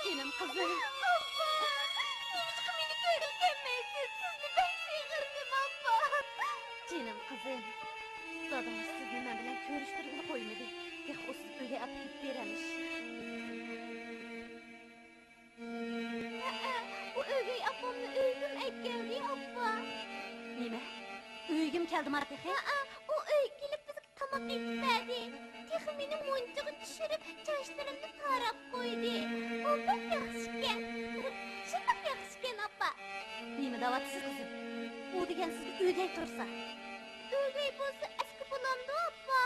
جېنىم قىزىم! ئاپا! نېمىشقا مېنى كۆرۈپ كەلمەيسىز؟ سىزنى بەك سېغىندىم، ئاپا! جېنىم قىزىم! دادىڭىز سىزنى مەن بىلەن كۆرۈشتۈرگىلى قويمىدى. تېخى ئۇ سىز ئۆيگە ئاپىرىپ بېرەمىش. ھەئە، ئۇ ئۆگەي ئاپامنى ئۆيگىمۇ ئەكەلدى، ئاپا. نېمە؟ ئۆيگىمۇ كەلدىما تېخى؟ ھەئە، ئۇ ئۆيگە كېلىپ بىزگە تاماق ئېتىپ بەردى. تېخى مېنى مۇنچىغا چۈشۈرۈپ، چاچلىرىمنى تاراپ قويدى. ئۇ بەك ياخشىكەن. شۇنداق ياخشىكەن، ئاپا. نېمە دەۋاتىسىز، قىزىم؟ ئۇ دېگەن سىزگە ئۆگەي تۇرسا. ئۆگەي بولسا ئەسكى بولامدۇ، ئاپا؟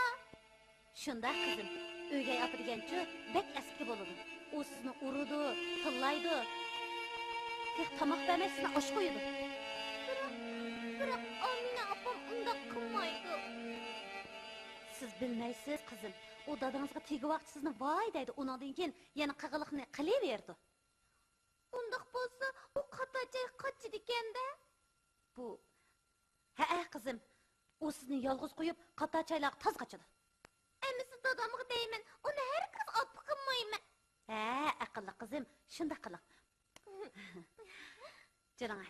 شۇنداق، قىزىم. ئۆگەي ئاپا دېگەنچۇ بەك ئەسكى بولىدۇ. ئۇ سىزنى ئۇرىدۇ، تىللايدۇ. تېخى تاماق بەرمەي سىزنى ئاچ قويىدۇ. بىراق، بىراق ئامىنە ئاپام ئۇنداق قىلمايدۇ. سىز بىلمەيسىز، قىزىم. ئۇ دادىڭىزغا تېگىۋاقچى سىزنى ۋاي دەيدۇ، ئۇنىڭدىن كېيىن يەنە قىلغىنىنى قىلىۋېرىدۇ. ئۇنداق بولسا، ئۇ قاتار چاي قاچىدىكەن-دە؟ بۇ، ھەئە، قىزىم. ئۇ سىزنى يالغۇز قويۇپ، قاتار چايلارغا تاز قاچىدۇ. ئەمىسە دادامغا دەيمەن، ئۇنى ھەرگىز ئاپىقىمايمەن. ھە، ئەقىللىق قىزىم، شۇنداق قىلىڭ. جېنىڭ،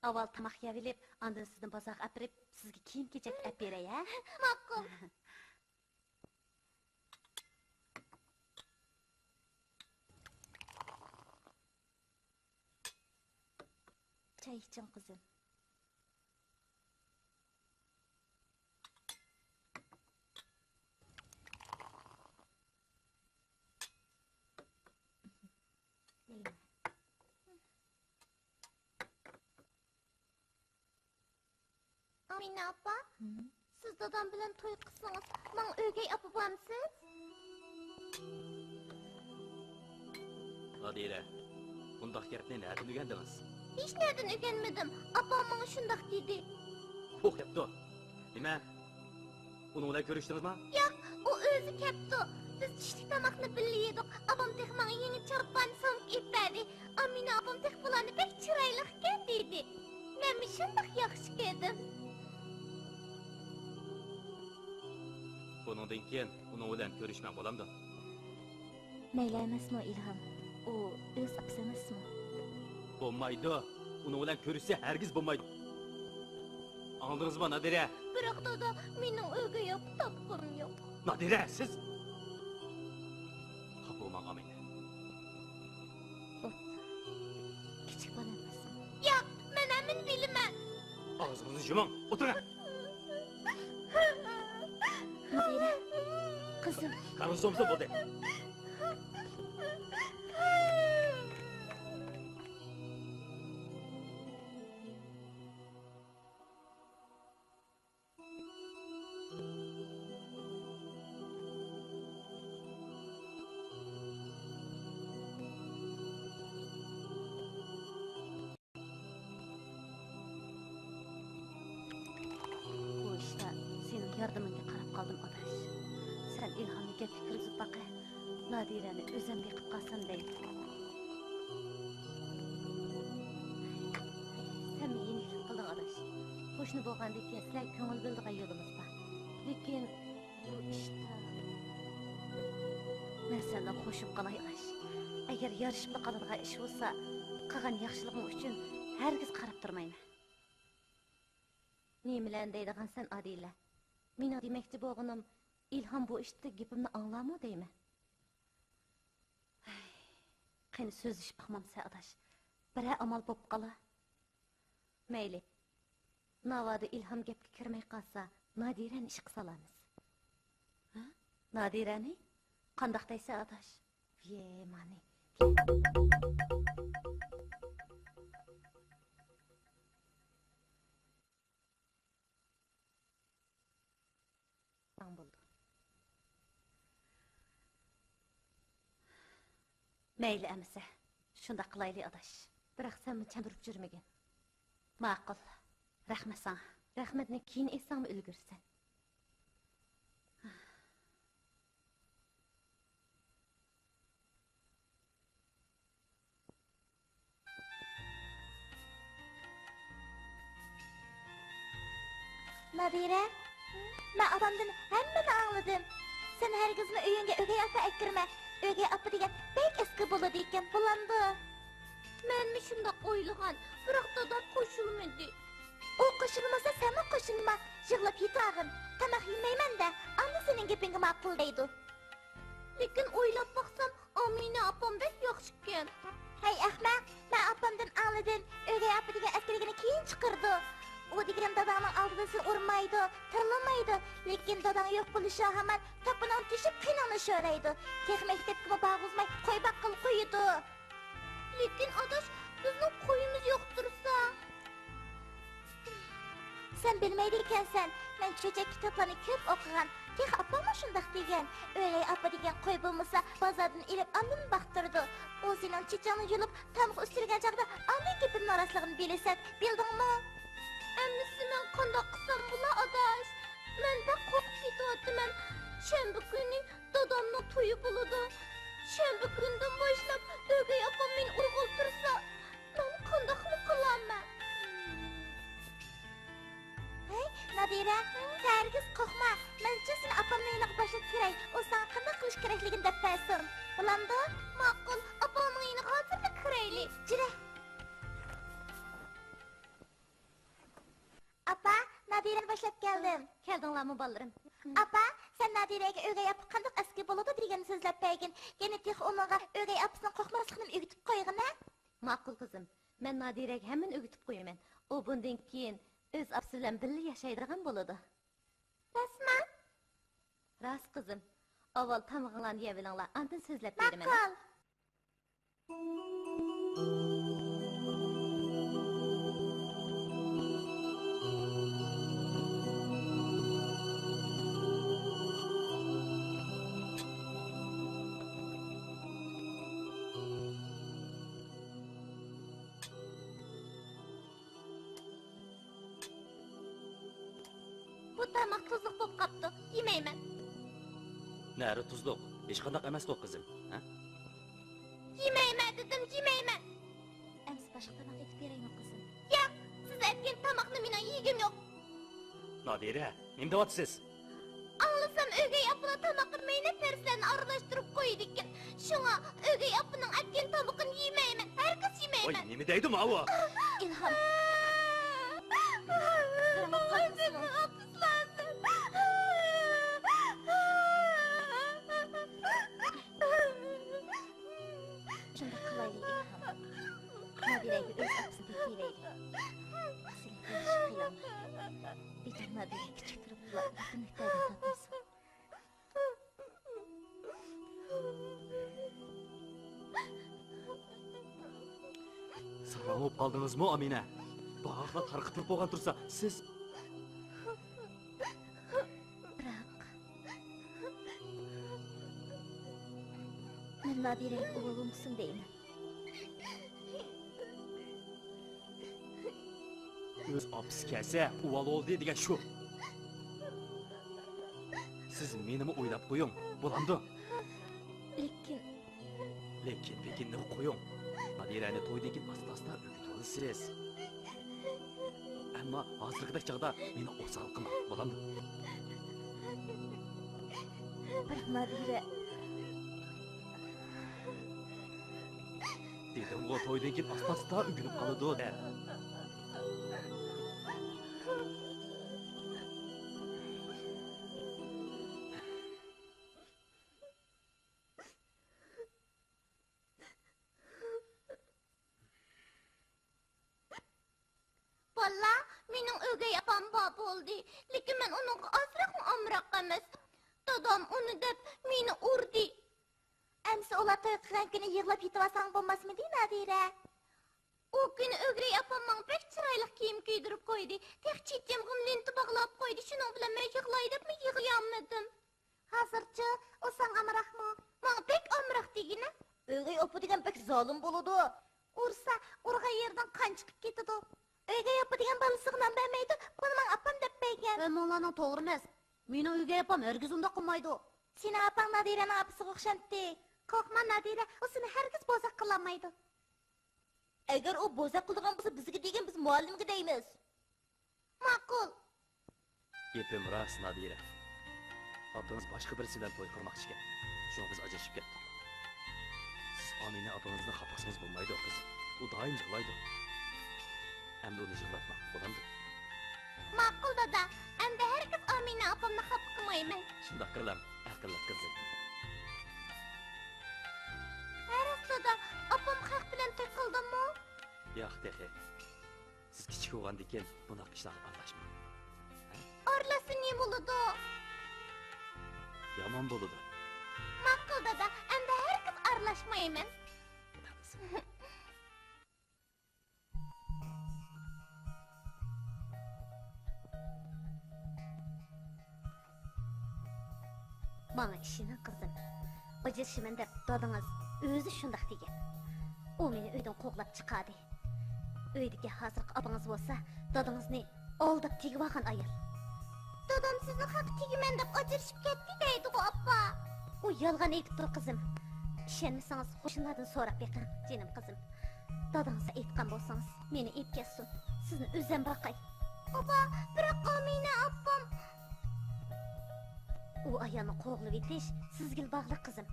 ئاۋۋال تاماق يەۋېلىپ، ئاندىن سىزنى بازارغا ئاپىرىپ، سىزگە كىيىم-كېچەك ئەپ بېرەي، ھە؟ ماقۇل. چاي ئىچىڭ، قىزىم. ئامىنە ئاپا، ھىم؟ سىز دادام بىلەن توي قىلسىڭىز، ماڭا ئۆگەي ئاپا بولامسىز؟ نادىرە، بۇنداق گەپنى نەدىن ئۆگەندىڭىز؟ ھېچ نەدىن ئۆگەنمىدىم، ئاپام ماڭا شۇنداق دېدى. پوھ كەپتۇ. نېمە؟ ئۇنىڭ بىلەن كۆرۈشتىڭىزمۇ؟ ياق، ئۇ ئۆزى كەپتۇ. بىز چۈشلۈك تاماقنى بىللە يېدۇق. ئاپام تېخى ماڭا يېڭى چارپان، سومكا ئېلىپ بەردى. ئامىنە ئاپام تېخى بۇلارنى بەك چىرايلىقكەن دېدى. مەنمۇ شۇنداق ياخشى كۆردۈم. بۇنىڭدىن كېيىن ئۇنىڭ بىلەن كۆرۈشمەڭ، بولامدۇ؟ مەيلى ئەمەسمۇ، ئىلھام؟ ئۇ ئۆز ئاپىسى ئەمەسمۇ؟ بولمايدۇ. ئۇنىڭ بىلەن كۆرۈشسە ھەرگىز بولمايدۇ. ئاڭلىدىڭىزمۇ، نادىرە؟ بىراق، دادا، مېنىڭ ئۆگەي ئاپا تاپقۇم يوق. نادىرە، سىز! خاپا بولماڭ، ئامىنە. بوپتۇ. كىچىك بالا ئەمەسمۇ؟ ياق، مەن ھەممىنى بىلىمەن. ئاغزىڭىزنى يۇمۇڭ، ئولتۇرۇڭ. نادىرە، قىزىم. كارىڭىزنى سومسا بولدى. بۇ ئىشتا سېنىڭ ياردىمىڭگە قاراپ قالدىم، ئاداش. سەن ئىلھامنى گەپكە كىرگۈزۈپ باقە. نادىرەنى ئۆزۈم بېقىپ قالسام دەيمەن. قوشنا بولغاندىن كېيىن سىلەر كۆڭۈل بۆلىدىغان يولىمىز بار. لېكىن بۇ ئىشتا مەن سەندىن قوشۇپ قالاي ئاداش. ئەگەر يارىشىپلا قالىدىغان ئىش بولسا، قىلغان ياخشىلىقىڭ ئۈچۈن ھەرگىز قاراپ تۇرمايمەن. نېمىلەرنى دەيدىغانسەن ئادىلە؟ مېنىڭ دېمەكچى بولغىنىم، ئىلھام بۇ ئىشتا گېپىمنى ئاڭلارمۇ دەيمەن. ھەي، قېنى سۆزلىشىپ باقمامسەن ئاداش؟ بىرەر ئامال بوپ قالا. مەيلى. ناۋادا ئىلھام گەپكە كىرمەي قالسا، نادىرەنى ئىشقا سالارمىز. ھە؟ نادىرەنى؟ قانداق دەيسەن ئاداش؟ ۋىيە، مانى. بولدى. مەيلى ئەمىسە، شۇنداق قىلايلى ئاداش. بىراق سەنمۇ چاندۇرۇپ يۈرمىگىن. ماقۇل. رەھمەت ساڭا. رەھمەتنى كېيىن ئېيتساڭمۇ ئۈلگۈرىسەن. نادىرە، مەن ئاپامدىن ھەممىنى ئاڭلىدىم. سەن ھەرگىزمۇ ئۆيۈڭگە ئۆگەي ئاپا ئەكىرمە. ئۆگەي ئاپا دېگەن بەك ئەسكى بولىدىكەن، بولامدۇ؟ مەنمۇ شۇنداق ئويلىغان، بىراق دادام قوشۇلمىدى. ئۇ قوشۇلمىسا، سەنمۇ قوشۇلما. يىغلاپ يېتەرغىن. تاماق يېمەيمەن دە، ئاندىن سېنىڭ گېپىڭگە ماقۇل دەيدۇ. لېكىن ئويلاپ باقسام، ئامىنە ئاپام بەك ياخشىكەن. ھەي ئەخمەق، مەن ئاپامدىن ئاڭلىدىم، ئۆگەي ئاپا دېگەن ئەسكىلىكىنى كېيىن چىقىرىدۇ. ئۇ دېگەن داداڭنىڭ ئالدىدا سېنى ئۇرمايدۇ، تىللىمايدۇ. لېكىن داداڭ يوق بولۇشىغا ھامان تاپىنىڭ تېشىپ قېنىڭنى شورايدۇ. تېخى مەكتەپكىمۇ بارغۇزماي قوي باققىلى قويىدۇ. لېكىن ئاداش، بىزنىڭ قويىمىز يوق تۇرسا. سەن بىلمەيدىكەنسەن، مەن چۆچەك كىتابلارنى كۆپ ئوقۇغان. تېخى ئاپاممۇ شۇنداق دېگەن. ئۆگەي ئاپا دېگەن قوي بولمىسا، بازاردىن ئېلىپ ئاندىن باقتۇرىدۇ. ئۇ سېنىڭ چېچىڭنى يۇلۇپ، تامغا ئۈستۈرگەن چاغدا ئاندىن گېپىمنىڭ راستلىقىنى بىلىسەن، بىلدىڭمۇ؟ ئەمدىسە مەن قانداق قىلسام بولا، ئاداش؟ مەن بەك قورقۇپ كېتىۋاتىمەن. شەنبە كۈنى دادامنىڭ تويى بولىدۇ. شەنبە كۈنىدىن باشلاپ ئۆگەي ئاپام مېنى ئۇرغىلى تۇرسا، مەن قانداقمۇ قىلارمەن؟ ھەي، نادىرە، سەن ھەرگىز قورقما. مەنچە سېنى ئاپامنىڭ يېنىغا باشلاپ كىرەي. ئۇ ساڭا قانداق قىلىش كېرەكلىكىنى دەپ بەرسۇن. بولامدۇ؟ ماقۇل، ئاپامنىڭ يېنىغا ھازىرلا كىرەيلى. جۈرە. ئاپا، نادىرەنى باشلاپ كەلدىم. كەلدىڭلارمۇ، بالىلىرىم؟ ئاپا، سەن نادىرەگە ئۆگەي ئاپا قانداق ئەسكى بولىدۇ دېگەننى سۆزلەپ بەرگىن. يەنە تېخى ئۇنىڭغا ئۆگەي ئاپىسىنىڭ قورقماسلىقىنىمۇ ئۆگىتىپ قويغىنە. ماقۇل، قىزىم. مەن نادىرەگە ھەممىنى ئۆگىتىپ قويىمەن. ئۇ بۇندىن كېيىن ئۆز ئاپىسى بىلەن بىللە ياشايدىغان بولىدۇ. راستمۇ؟ راست، قىزىم. ئاۋۋال تامىقىڭلارنى يەۋېلىڭلار، ئاندىن سۆزلەپ بېرىمەن. ماقۇل. بۇ تاماق تۇزلۇق بولۇپ قاپتۇ، يېمەيمەن. نەرە تۇزلۇق؟ ھېچقانداق ئەمەسقۇ، قىزىم، ھە؟ يېمەيمەن دېدىم، يېمەيمەن. ئەمسە باشقا تاماق ئېتىپ بېرەيمۇ، قىزىم؟ ياق، سىز ئەتكەن تاماقنى مېنىڭ يېگۈم يوق. نادىرە، نېمە دەۋاتىسىز؟ ئاڭلىسام، ئۆگەي ئاپىلا تاماققا مەينەت نەرسىلەرنى ئارىلاشتۇرۇپ قويىدىكەن. شۇڭا ئۆگەي ئاپىنىڭ ئەتكەن تامىقىنى يېمەيمەن، ھەرگىز يېمەيمەن. ۋاي، نېمە دەيدۇ ماۋۇ؟ ئىلھام. شۇنداق قىلايلى، ئىلھام. نادىرەگە ئۆز ئاپىسىنى تېپىۋېرەيلى. سىلەر ياخشى قىلىڭلار. بىچارە نادىرە كىچىك تۇرۇپلا بىر مىقدار تارتمىسۇن. ساراڭ بولۇپ قالدىڭىزمۇ، ئامىنە؟ باغاقلار تارقىتىلىپ بولغان تۇرسا، سىز. بىراق، مەن نادىرەگە ئۇۋا بولمىسۇن دەيمەن. ئۆز ئاپىسى كەلسە، ئۇۋال بولدى دېگەن شۇ. سىز مېنىمۇ ئويلاپ قويۇڭ، بولامدۇ؟ لېكىن. لېكىن، پېكىننى قويۇڭ. نادىرەنى تويدىن كېيىن ئاستا-ئاستا ئۆگىتىۋالىسىز. ئەمما ھازىرقىدەك چاغدا مېنى ئوسال قىلما، بولامدۇ؟ بىراق نادىرە. دېدىمغۇ، تويدىن كېيىن ئاستا-ئاستا ئۆگىنىپ قالىدۇ دەپ. بالىلار، مېنىڭ ئۆگەي ئاپام بار بولدى، لېكىن مەن ئۇنىڭغا ئازراقمۇ ئامراق ئەمەس. دادام ئۇنى دەپ مېنى ئۇردى. ئەمسە ئۇلار توي قىلغان كۈنى يىغلاپ يېتىۋالساڭ بولماسمىدى، نادىرە؟ ئۇ كۈنى ئۆگەي ئاپام ماڭا بەك چىرايلىق كىيىم كىيدۈرۈپ قويدى. تېخى چېچىمغىمۇ لېنتا باغلاپ قويدى. شۇنىڭ بىلەن مەن يىغلاي دەپمۇ يىغلىيالمىدىم. ھازىرچۇ، ئۇ ساڭا ئامراقمۇ؟ ماڭا بەك ئامراق دېگىنە. ئۆگەي ئاپا دېگەن بەك زالىم بولىدۇ. ئۇرسا، ئۇرغان يېرىدىن قان چىقىپ كېتىدۇ. ئۆگەي ئاپا دېگەن بالىسىغا نان بەرمەيدۇ، بۇنى ماڭا ئاپام دەپ بەرگەن. ھەممىڭلارنىڭ توغرا ئەمەس. مېنىڭ ئۆگەي ئاپام ھەرگىز ئۇنداق قىلمايدۇ. سېنىڭ ئاپاڭ نادىرەنىڭ ئاپىسىغا ئوخشامتى؟ قورقما، نادىرە، ئۇ سېنى ھەرگىز بوزەك قىلالمايدۇ. ئەگەر ئۇ بوزەك قىلىدىغان بولسا، بىزگە دېگىن، بىز مۇئەللىمگە دەيمىز. ماقۇل. گېپىم راست، نادىرە. ئاپىڭىز باشقا بىرسى بىلەن توي قىلماقچىكەن. شۇڭا بىز ئاجرىشىپ كەتتۇق. سىز ئامىنە ئاپىڭىزنى خاپا قىلسىڭىز بولمايدۇ، قىزىم. ئۇ دائىم يىغلايدۇ. ئەمدى ئۇنى يىغلاتماڭ، بولامدۇ؟ ماقۇل، دادا. ئەمدى ھەرگىز ئامىنە ئاپامنى خاپا قىلمايمەن. شۇنداق قىلىڭ، ئەقىللىق قىزىم. ھە راست، دادا. ئاپام خەق بىلەن توي قىلدىمۇ؟ ياق تېخى. سىز كىچىك بولغاندىكىن بۇنداق ئىشلارغا ئارىلاشماڭ. ئارىلاشسا نېمە بولىدۇ؟ يامان بولىدۇ. ماقۇل، دادا، ئەمدى ھەرگىز ئارىلاشمايمەن. خۇدا قىلسۇن. ماڭا ئىشىنىڭ، قىزىم. ئاجرىشىمەن دەپ دادىڭىز ئۆزى شۇنداق دېگەن. ئۇ مېنى ئۆيدىن قوغلاپ چىقاردى. ئۆيدىكى ھازىرقى ئاپىڭىز بولسا دادىڭىزنى ئالداپ تېگىۋالغان ئايال. دادام سىزنى خەققە تېگىمەن دەپ ئاجرىشىپ كەتتى دەيدىغۇ، ئاپا. ئۇ يالغان ئېيتىپتۇ، قىزىم. ئىشەنمىسىڭىز قوشنىلاردىن سوراپ بېقىڭ، جېنىم قىزىم. دادىڭىزغا ئېيتقان بولسىڭىز، مېنى ئېلىپ كەتسۇن. سىزنى ئۆزۈم باقاي. ئاپا، بىراق ئامىنە ئاپام. ئۇ ئايالنى قوغلىۋېتىش سىزگىلا باغلىق، قىزىم.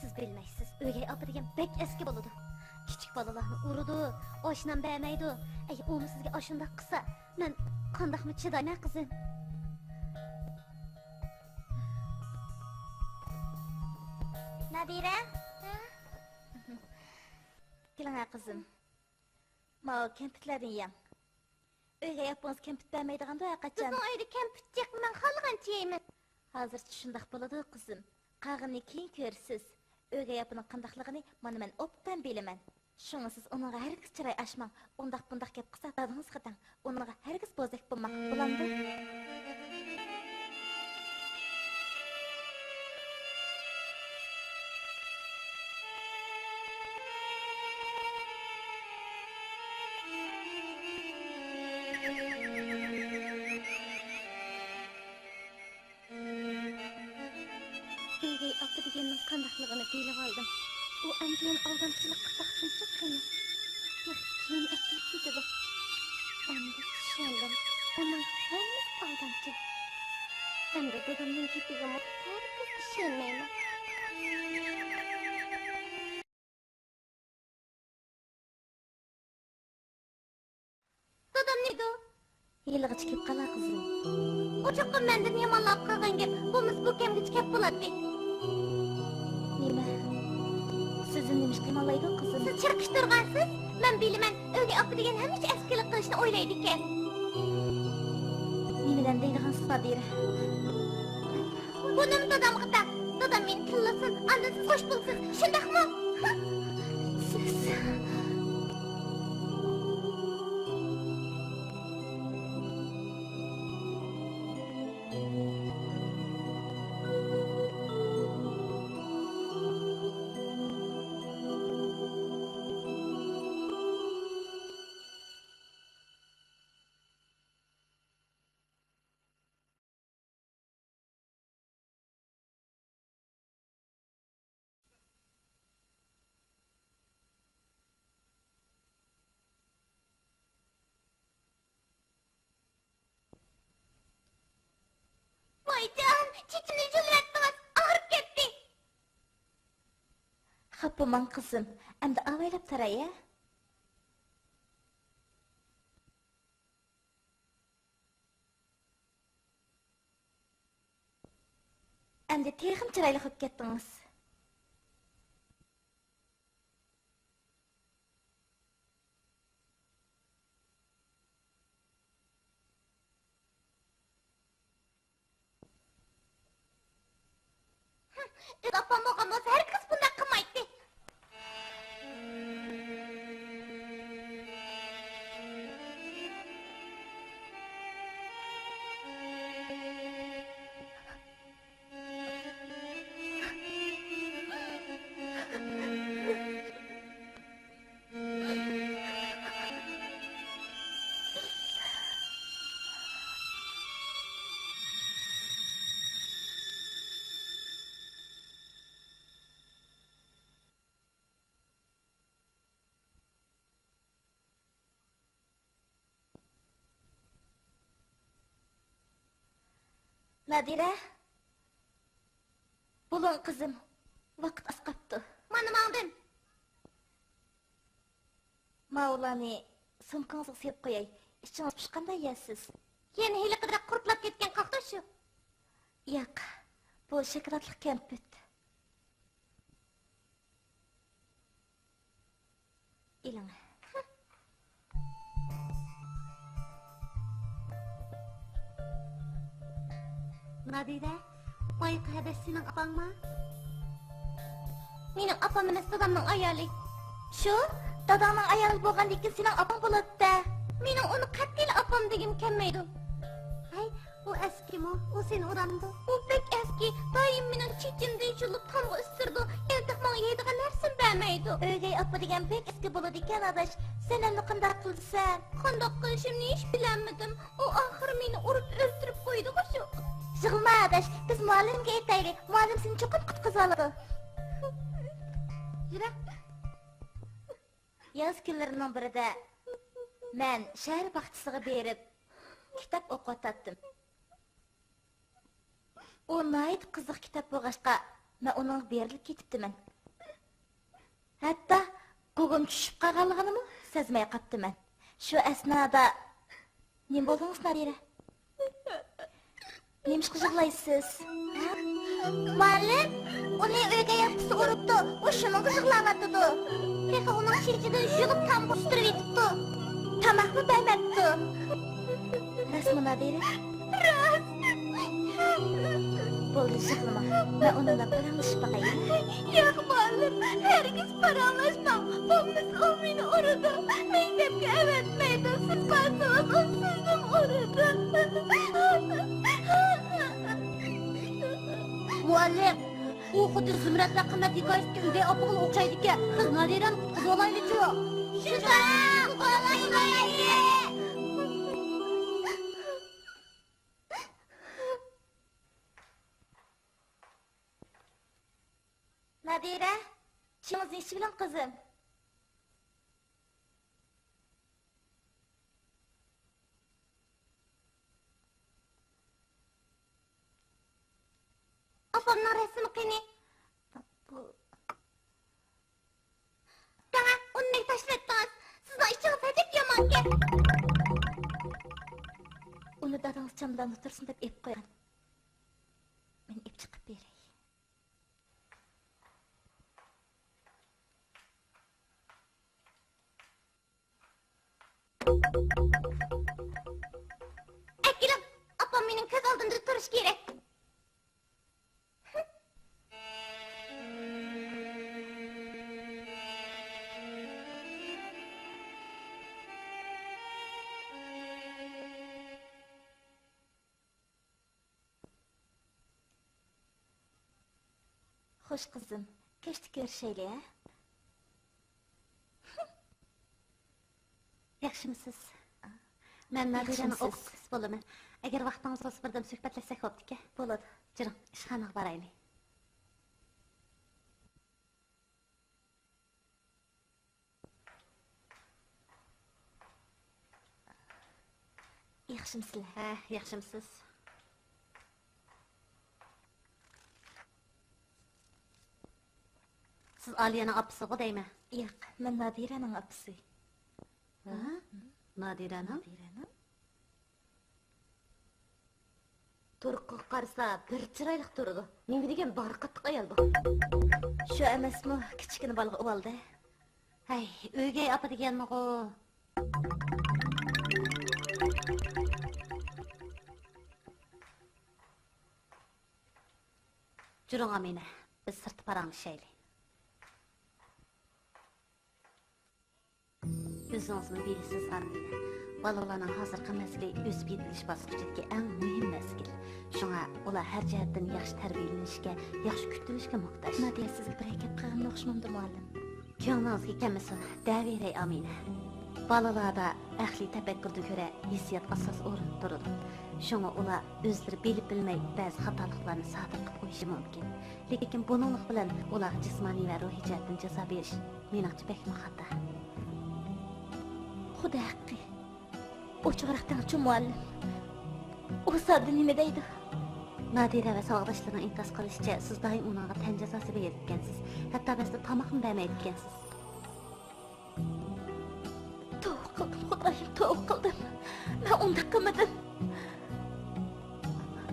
سىز بىلمەيسىز، ئۆگەي ئاپا دېگەن بەك ئەسكى بولىدۇ. كىچىك بالىلارنى ئۇرىدۇ، ئاش-نان بەرمەيدۇ. ئەي، ئۇمۇ سىزگە ئاشۇنداق قىلسا، مەن قانداقمۇ چىدايمەن، قىزىم؟ نادىرە؟ ھە؟ كېلىڭە، قىزىم. ماۋۇ كەمپۈتلەردىن يەڭ. ئۆگەي ئاپىڭىز كەمپۈت بەرمەيدىغاندۇ ھەرقاچان؟ بىزنىڭ ئۆيدە كەمپۈت يوق، مەن خالىغانچە يەيمەن. ھازىرچە شۇنداق بولىدۇ، قىزىم. قالغىنىنى كېيىن كۆرىسىز. ئۆگەي ئاپىنىڭ قانداقلىقىنى مانا مەن ئوبدان بىلىمەن. شۇڭا سىز ئۇنىڭغا ھەرگىز چىراي ئاچماڭ. ئۇنداق بۇنداق گەپ قىلسا دادىڭىزغا دەڭ. ئۇنىڭغا ھەرگىز بوزەك بولماڭ، بولامدۇ؟ ئۆگەي ئاپا دېگەننىڭ قانداقلىقىنى بىلىۋالدىم. ئۇ ئەمدى يەنە ئالدامچىلىققا باقسۇنچۇ قېنى. تېخى كېيىن ئەكىرىپ كېتىدۇ. ئەمدى چۈشەندىم. ئۇنىڭ ھەممىسى ئالدامچىلىق. ئەمدى دادامنىڭ گېپىگىمۇ ھەرگىز ئىشەنمەيمەن. دادام نېدۇ؟ ھېلىغىچە كېلىپ قالا، قىزىم. ئۇ چوقۇم مەندىن يامانلاپ قالغان گەپ. بولمىسا بۇ كەمگىچە كەپ بولاتتى. نېمە؟ سىزدىن نېمە ئىش قىلمالايدۇ، قىزىم؟ سىز چىرقىشتۇرغانسىز. مەن بىلىمەن، ئۆگەي ئاپا دېگەن ھەمىشە ئەسكىلىك قىلىشنى ئويلايدىكەن. نېمىدەم دەيدىغانسىز، نادىرە؟ بۇنىمۇ دادامغا دەڭ. دادام مېنى تىللىسۇن، ئاندىن سىز خوش بولىسىز. شۇنداقمۇ؟ سىز. چېچىمنى يۇلۇۋەتتىڭىز، ئاغرىپ كەتتى. خاپا بولماڭ قىزىم، ئەمدى ئاۋايلاپ تاراي ھە. ئەمدى تېخىمۇ چىرايلىق بولۇپ كەتتىڭىز. ئۆز ئاپام بولغان بولسا ھەرگىز بۇنداق قىلمايتتى. نادىرە، بولۇڭ قىزىم، ۋاقىت ئاز قاپتۇ. مانا ماڭدىم. ماۋۇلارنى سومكىڭىزغا سېلىپ قوياي، ئىچىڭىز پۇشقاندا يەرسىز. يەنە ھېلىقىدەك قۇرتلاپ كەتكەن قاقتا شۇ. ياق، بۇ شاكىلاتلىق كەمپۈت. ئېلىڭ. نادىرە، بايىقى ھەدەش سېنىڭ ئاپاڭما؟ مېنىڭ ئاپام ئەمەس، دادامنىڭ ئايالى. شۇ، داداڭنىڭ ئايالى بولغاندىكىن سېنىڭ ئاپاڭ بولاتتى. مېنىڭ ئۇنى قەتئىيلا ئاپام دېگۈم كەلمەيدۇ. ھەي، ئۇ ئەسكىمۇ؟ ئۇ سېنى ئۇرامدۇ؟ ئۇ بەك ئەسكى، دائىم مېنىڭ چېچىمدىن يۇلۇپ تامغا ئۈستۈرىدۇ، يەنە تېخى ماڭا يەيدىغان نەرسىمۇ بەرمەيدۇ. ئۆگەي ئاپا دېگەن بەك ئەسكى بولىدىكەن ئاداش، سەن ئەمدى قانداق قىلىسەن؟ قانداق قىلىشىمنى ھېچ بىلەلمىدىم، ئۇ ئاخىرى مېنى ئۇرۇپ ئۆلتۈرۈپ قويدىغۇ شۇ. يىغلىما ئاداش، بىز مۇئەللىمگە ئېيتايلى، مۇئەللىم سېنى چوقۇم قۇتقۇزۇۋالىدۇ. يۈرە. ياز كۈنلىرىنىڭ بىرىدە مەن شەھەر باغچىسىغا بېرىپ كىتاب ئوقۇۋاتاتتىم. ئۇ ناھايىتى قىزىق كىتاب بولغاچقا، مەن ئۇنىڭغا بېرىلىپ كېتىپتىمەن. ھەتتا گۇگۇم چۈشۈپ قالغانلىقىنىمۇ سەزمەي قاپتىمەن. شۇ ئەسنادا نېمە بولدىڭىز، نادىرە؟ نېمىشقا يىغلايسىز؟ ھە؟ مۇئەللىم، ئۇنى ئۆگەي ئاپىسى ئۇرۇپتۇ، ئۇ شۇنىڭغا يىغلاۋاتىدۇ. تېخى ئۇنىڭ چېچىدىن يۇلۇپ تامغا ئۈستۈرۈۋېتىپتۇ. تاماقمۇ بەرمەپتۇ. راستمۇ، نادىرە؟ راست. بولدى، يىغلىما. مەن ئۇنىڭ بىلەن پاراڭلىشىپ باقاي. ياق، مۇئەللىم، ھەرگىز پاراڭلاشماڭ. بولمىسا ئۇ مېنى ئۇرىدۇ، مەكتەپكە ئەۋەتمەيدۇ. سىز بارسىڭىز ئۇ سىزنىمۇ ئۇرىدۇ. مۇئەللىم، ئۇ خۇددى زۇمرەتلەر قىممەت ھېكايىسىدىكى ئۆگەي ئاپىغىلا ئوخشايدىكەن. بىز نادىرەنى قۇتقۇزۇۋالايلىچۇ. شۇنداق، قۇتقۇزۇۋالايلى. نادىرە، چېيىڭىزنى ئىچىۋېلىڭ قىزىم. ئاپامنىڭ رەسىمى قېنى؟ بۇ. دەڭە، ئۇنى نېگە تاشلىۋەتتىڭىز؟ سىزنىڭ ئىچىڭىز ئەجەب يامانكەن. ئۇنى دادىڭىز چامداندا تۇرسۇن دەپ ئېلىپ قويغان. مەن ئېلىپ چىقىپ بېرەي. ئەكېلىڭ، ئاپام مېنىڭ كۆز ئالدىمدا تۇرۇشى كېرەك. خوش قىزىم، كەچتە كۆرۈشەيلى، ھە؟ ياخشىمۇسىز؟ مەن نادىرەنى ياخشىمۇسىز؟ ئوقۇتقۇسى بولىمەن. ئەگەر ۋاقتىڭىز بولسا، بىردەم سۆھبەتلەشسەك بوپتىكەن. بولىدۇ. جۈرۈڭ، ئىشخانىغا بارايلى. ياخشىمۇسىلەر؟ ھە، ياخشىمۇسىز؟ ئالىيەنىڭ ئاپىسىغۇ دەيمەن. ياق، مەن نادىرەنىڭ ئاپىسى. ھە؟ نادىرەنىڭ؟ نادىرەنىڭ؟ تۇرقىغا قارىسا بىر چىرايلىق تۇرىدۇ. نېمە دېگەن بارىقاتلىق ئايال بۇ. شۇ ئەمەسمۇ، كىچىككىنە بالىغا ئۇۋالدى. ھەي، ئۆگەي ئاپا دېگەنمىغۇ. جۈرۈڭ ئامىنە، بىز سىرتتا پاراڭلىشايلى. ئۆزىڭىزمۇ بىلىسىز ئامىنە، بالىلارنىڭ ھازىرقى مەزگىلى ئۆسۈپ يېتىلىش باسقۇچىدىكى ئەڭ مۇھىم مەزگىل. شۇڭا ئۇلار ھەر جەھەتتىن ياخشى تەربىيەلىنىشكە، ياخشى كۈتۈلۈشكە موھتاج. نادىيە سىزگە بىرەر گەپ قىلغىنىمنى ئوخشىمامدۇ مۇئەللىم؟ كۆڭلىڭىزگە كەلمىسۇن، دەۋېرەي ئامىنە. بالىلاردا ئەقلىي تەپەككۇردىن كۆرە ھېسسىيات ئاساسىي ئورۇندا تۇرىدۇ. شۇڭا ئۇلار ئۆزلىرى بىلىپ بىلمەي بەزى خاتالىقلارنى سادىر قىلىپ قويۇشى مۇمكىن. لېكىن بۇنىڭلىق بىلەن ئۇلارغا جىسمانىي ۋە روھىي جەھەتتىن جازا بېرىش مېنىڭچە بەكمۇ خاتا. خۇدا ھەققى. ئوچۇقراق دەڭچۇ مۇئەللىم. ئۇ ساددا نېمە دەيدۇ؟ نادىرە ۋە ساۋاقداشلىرىنىڭ ئىنكاس قىلىشىچە، سىز دائىم ئۇنىڭغا تەن جازاسى بېرىدىكەنسىز. ھەتتا بەزىدە تاماقمۇ بەرمەيدىكەنسىز. توۋا قىلدىم، خۇدايىم، توۋا قىلدىم. مەن ئۇنداق قىلمىدىم.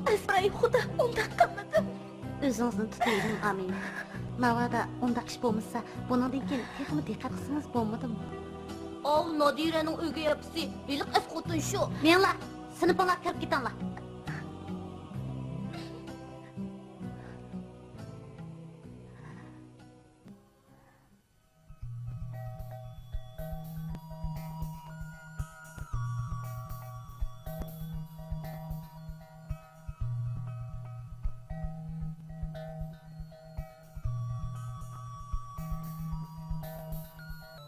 ئەزرايىل خۇدا، ئۇنداق قىلمىدىم. ئۆزىڭىزنى تۇتۇۋېلىڭ، ئامىنە. ناۋادا ئۇنداق ئىش بولمىسا، بۇنىڭدىن كېيىن تېخىمۇ دىققەت قىلسىڭىز بولمىدىمۇ؟ ئاۋۇ نادىرەنىڭ ئۆگەي ئاپىسى ھېلىقى ئەسقى خوتۇن شۇ. مېڭىڭلار، سىنىپىڭلارغا كىرىپ كېتىڭلار.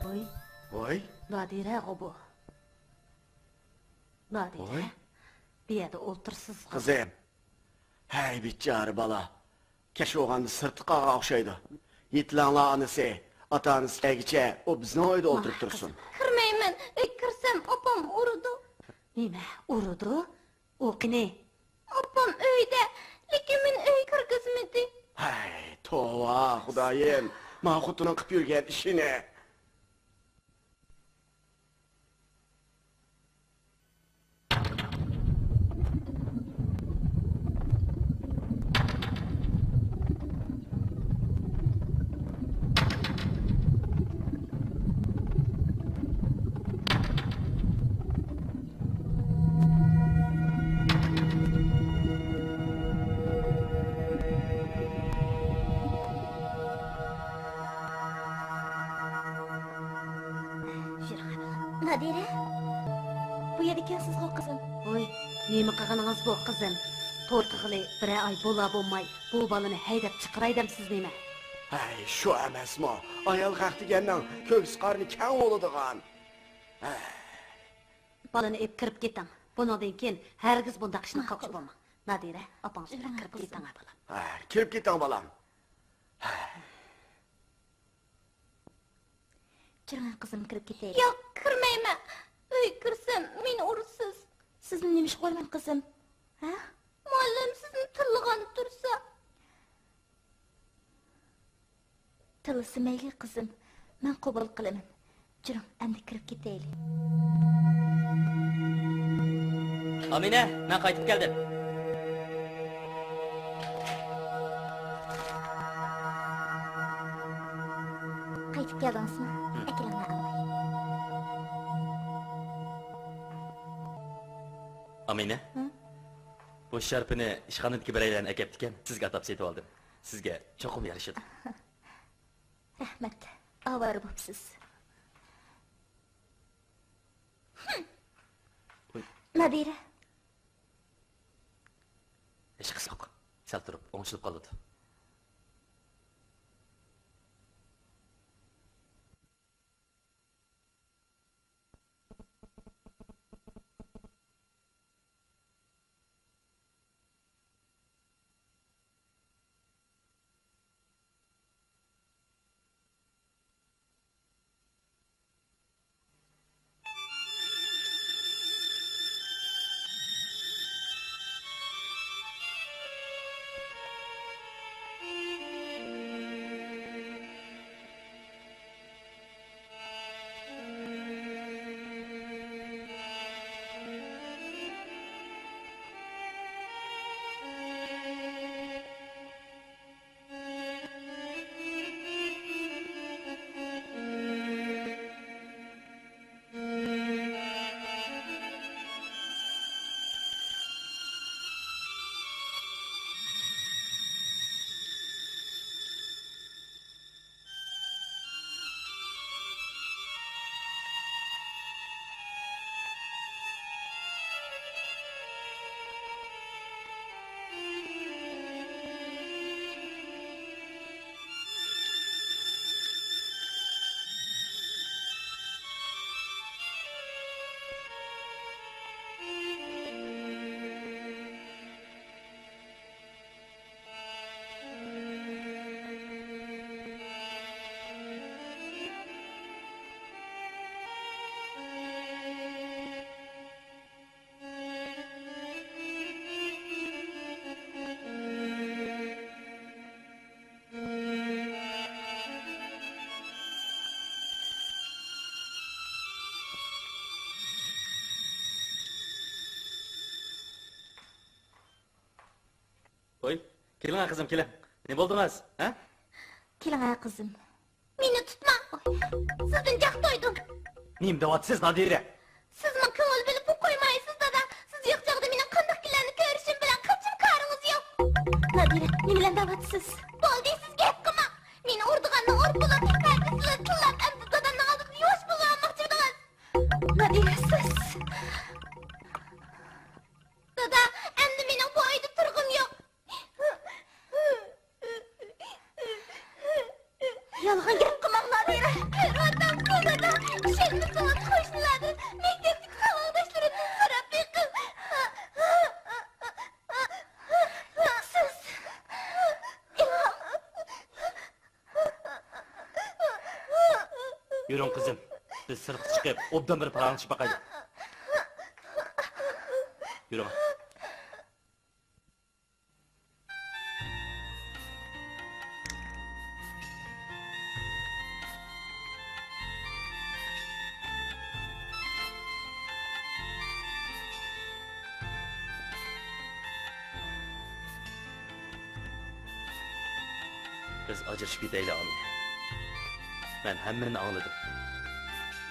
ۋوي. ۋوي. نادىرەغۇ بۇ. نادىرە. ۋوي. بۇ يەردە ئولتۇرسىزغۇ. قىزىم. ھەي، بىچارە بالا. كەچ بولغاندا سىرتقا قالغان ئوخشايدۇ. يېتىلەڭلار ئانىسى، ئاتا-ئانىسى كەلگۈچە ئۇ بىزنىڭ ئۆيدە ئولتۇرۇپ تۇرسۇن. كىرمەيمەن. ئۆيگە كىرسەم ئاپام ئۇرىدۇ. نېمە، ئۇرىدۇ؟ ئۇ قېنى؟ ئاپام ئۆيدە، لېكىن مېنى ئۆيگە كىرگۈزمىدى. ھەي، توۋا، خۇدايىم. مانا خوتۇننىڭ قىلىپ يۈرگەن ئىشىنى. نادىرە، بۇ يەردىكەنسىزغۇ، قىزىم. ۋوي، نېمە قىلغىنىڭىز بۇ، قىزىم؟ تورتىغىلى بىرەر ئاي بولا بولماي، بۇ بالىنى ھەيدەپ چىقىراي دەمسىز نېمە؟ ھەي، شۇ ئەمەسمۇ؟ ئايال خەق دېگەننىڭ كۆكسى قارنى كەڭ بولىدىغان. ھەي. بالىنى ئېلىپ كىرىپ كېتىڭ. بۇنىڭدىن كېيىن ھەرگىز بۇنداق ئىشنى قىلغۇچى بولماڭ. نادىرە، ئاپاڭىز بىلەن كىرىپ كېتىڭ، بالام. ھە، كىرىپ كېتىڭ، بالام. كىرىڭە، قىزىم، كىرىپ كېتەيلى. ياق، كىرمەيمەن. ئۆيگە كىرسەم، مېنى ئۇرىسىز. سىزنى نېمە ئىشقا قويىمەن، قىزىم؟ ھە؟ مۇئەللىم سىزنى تىللىغان تۇرسا. تىللىسا مەيلى، قىزىم، مەن قوبۇل قىلىمەن. جۈرۈڭ، ئەمدى كىرىپ كېتەيلى. ئامىنە، مەن قايتىپ كەلدىم. قايتىپ كەلدىڭىزمۇ؟ ھىم. ئەكېلىڭلار، ئامىنە. ئامىنە؟ ھە؟ بۇ شارپىنى ئىشخانىدىكى بىرەيلەن ئەكەپتىكەن، سىزگە ئاتاپ سېتىۋالدىم. سىزگە چوقۇم يارىشىدۇ. رەھمەت، ئاۋارە بوپسىز. ھىم. ۋوي. نادىرە. ھېچقىسى يوق. سەل تۇرۇپ، ئوڭشىلىپ قالىدۇ. ۋوي، كېلىڭە قىزىم، كېلىڭ. نېمە بولدىڭىز، ھە؟ كېلىڭە قىزىم. مېنى تۇتماڭ. سىزدىن جاق تويدۇم. نېمە دەۋاتىسىز، نادىرە؟ سىزمۇ كۆڭۈل بۆلۈپ قويمايسىز، دادا. سىز يوق چاغدا مېنىڭ قانداق كۈنلەرنى كۆرۈشۈم بىلەن قىلچىمۇ كارىڭىز يوق. نادىرە، نېمە بىلەن دەۋاتىسىز؟ بولدى، سىز گەپ قىلماڭ. مېنى ئۇرىدىغاننى ئۇرۇپ بولۇر، ھەرگىزلا تىللاپ ئەمدى دادامنىڭ ئالدىدا يۇۋاش بولۇۋالماقچىمىدىڭىز؟ نادىرە، سىز. دادا، ئەمدى مېنىڭ بۇ ئۆيدە تۇرغۇم يوق. يالغان گەپ قىلماڭ، نادىرە. كۆرۈۋاتامسىز، دادا؟ ئىشەنمىسىڭىز، قوشنىلاردىن، مەكتەپتىكى ساۋاقداشلىرىمدىن سوراپ بېقىڭ. سىز ئىلھام. يۈرۈڭ، قىزىم. بىز سىرتقا چىقىپ، ئوبدان بىر پاراڭلىشىپ باقايلى. يۈرۈڭ. بىز ئاجرىشىپ كېتەيلى، ئامىنە. مەن ھەممىنى ئاڭلىدىم.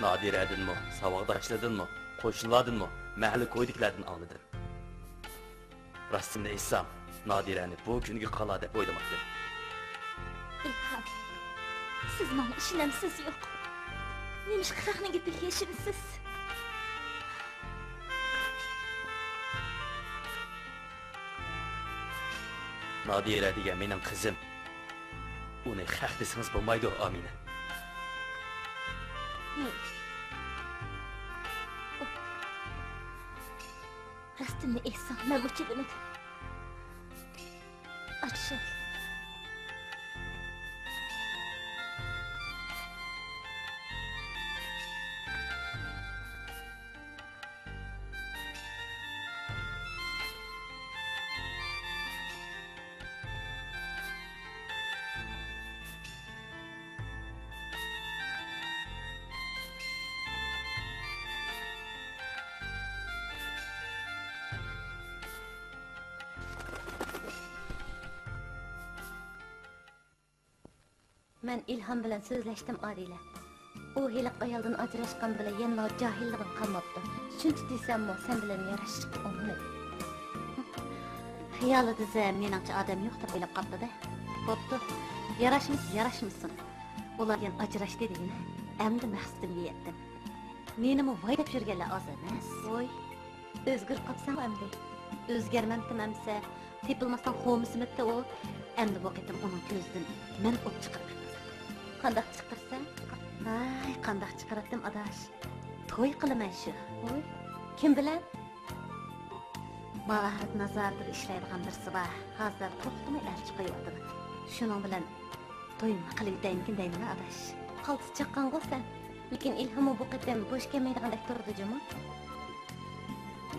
نادىرەدىنمۇ، ساۋاقداشلىرىدىنمۇ، قوشنىلاردىنمۇ، مەھەللە كويىدىكىلەردىن ئاڭلىدىم. راستىمنى ئېيتسام، نادىرەنى بۇ كۈنگە قالار دەپ ئويلىماپتىم. ئىلھام، سىز ماڭا ئىشىنەمسىز يوق؟ نېمىشقا خەقنىڭ گېپىگە ئىشىنىسىز؟ نادىرە دېگەن مېنىڭ قىزىم. ئۇنى خەق دېسىڭىز بولمايدۇ، ئامىنە. ھەي. راستىمنى ئېيتسام، مەنمۇ چىدىمىدىم. ئاچچىق. مەن ئىلھام بىلەن سۆزلەشتىم، ئادىلە. ئۇ ھېلىقى ئايالدىن ئاجراشقان بىلەن يەنىلا جاھىللىقىدىن قالماپتۇ. شۇنچە دېسەممۇ، سەن بىلەن ياراشىشقا ئۇنىمىدى. خىيالىدا زە مېنىڭچە ئادەم يوق دەپ ئويلاپ قاپتۇ-دە. بوپتۇ، ياراشمىسا ياراشمىسۇن. ئۇلار بىلەن ئاجراشتى دېگىنە. ئەمدى مەقسىتىمگە يەتتىم. مېنىمۇ ۋاي دەپ يۈرگەنلەر ئاز ئەمەس. ۋوي، ئۆزگىرىپ قاپسەنغۇ ئەمدى. ئۆزگەرمەمتىم ئەمىسە، تېپىلماستىن خومىسىمىتتى ئۇ. ئەمدى بۇ قېتىم ئۇنىڭ كۆزىدىن مەن ئوت چىقىرىپ قويمىسام. قانداق چىقىرىسەن؟ ۋاي، قانداق چىقىراتتىم ئاداش. توي قىلىمەن شۇ. ۋوي، كىم بىلەن؟ مائارىپ نازارىتىدا ئىشلەيدىغان بىرسى بار. ھازىر توختىماي ئەلچى قويۇۋاتىدۇ. شۇنىڭ بىلەن تويۇمنى قىلىۋېتەيمىكىن دەيمەن ئاداش. قالتىس چاققانغۇ سەن. لېكىن ئىلھاممۇ بۇ قېتىم بوش كەلمەيدىغاندەك تۇرىدۇ جۇمۇ.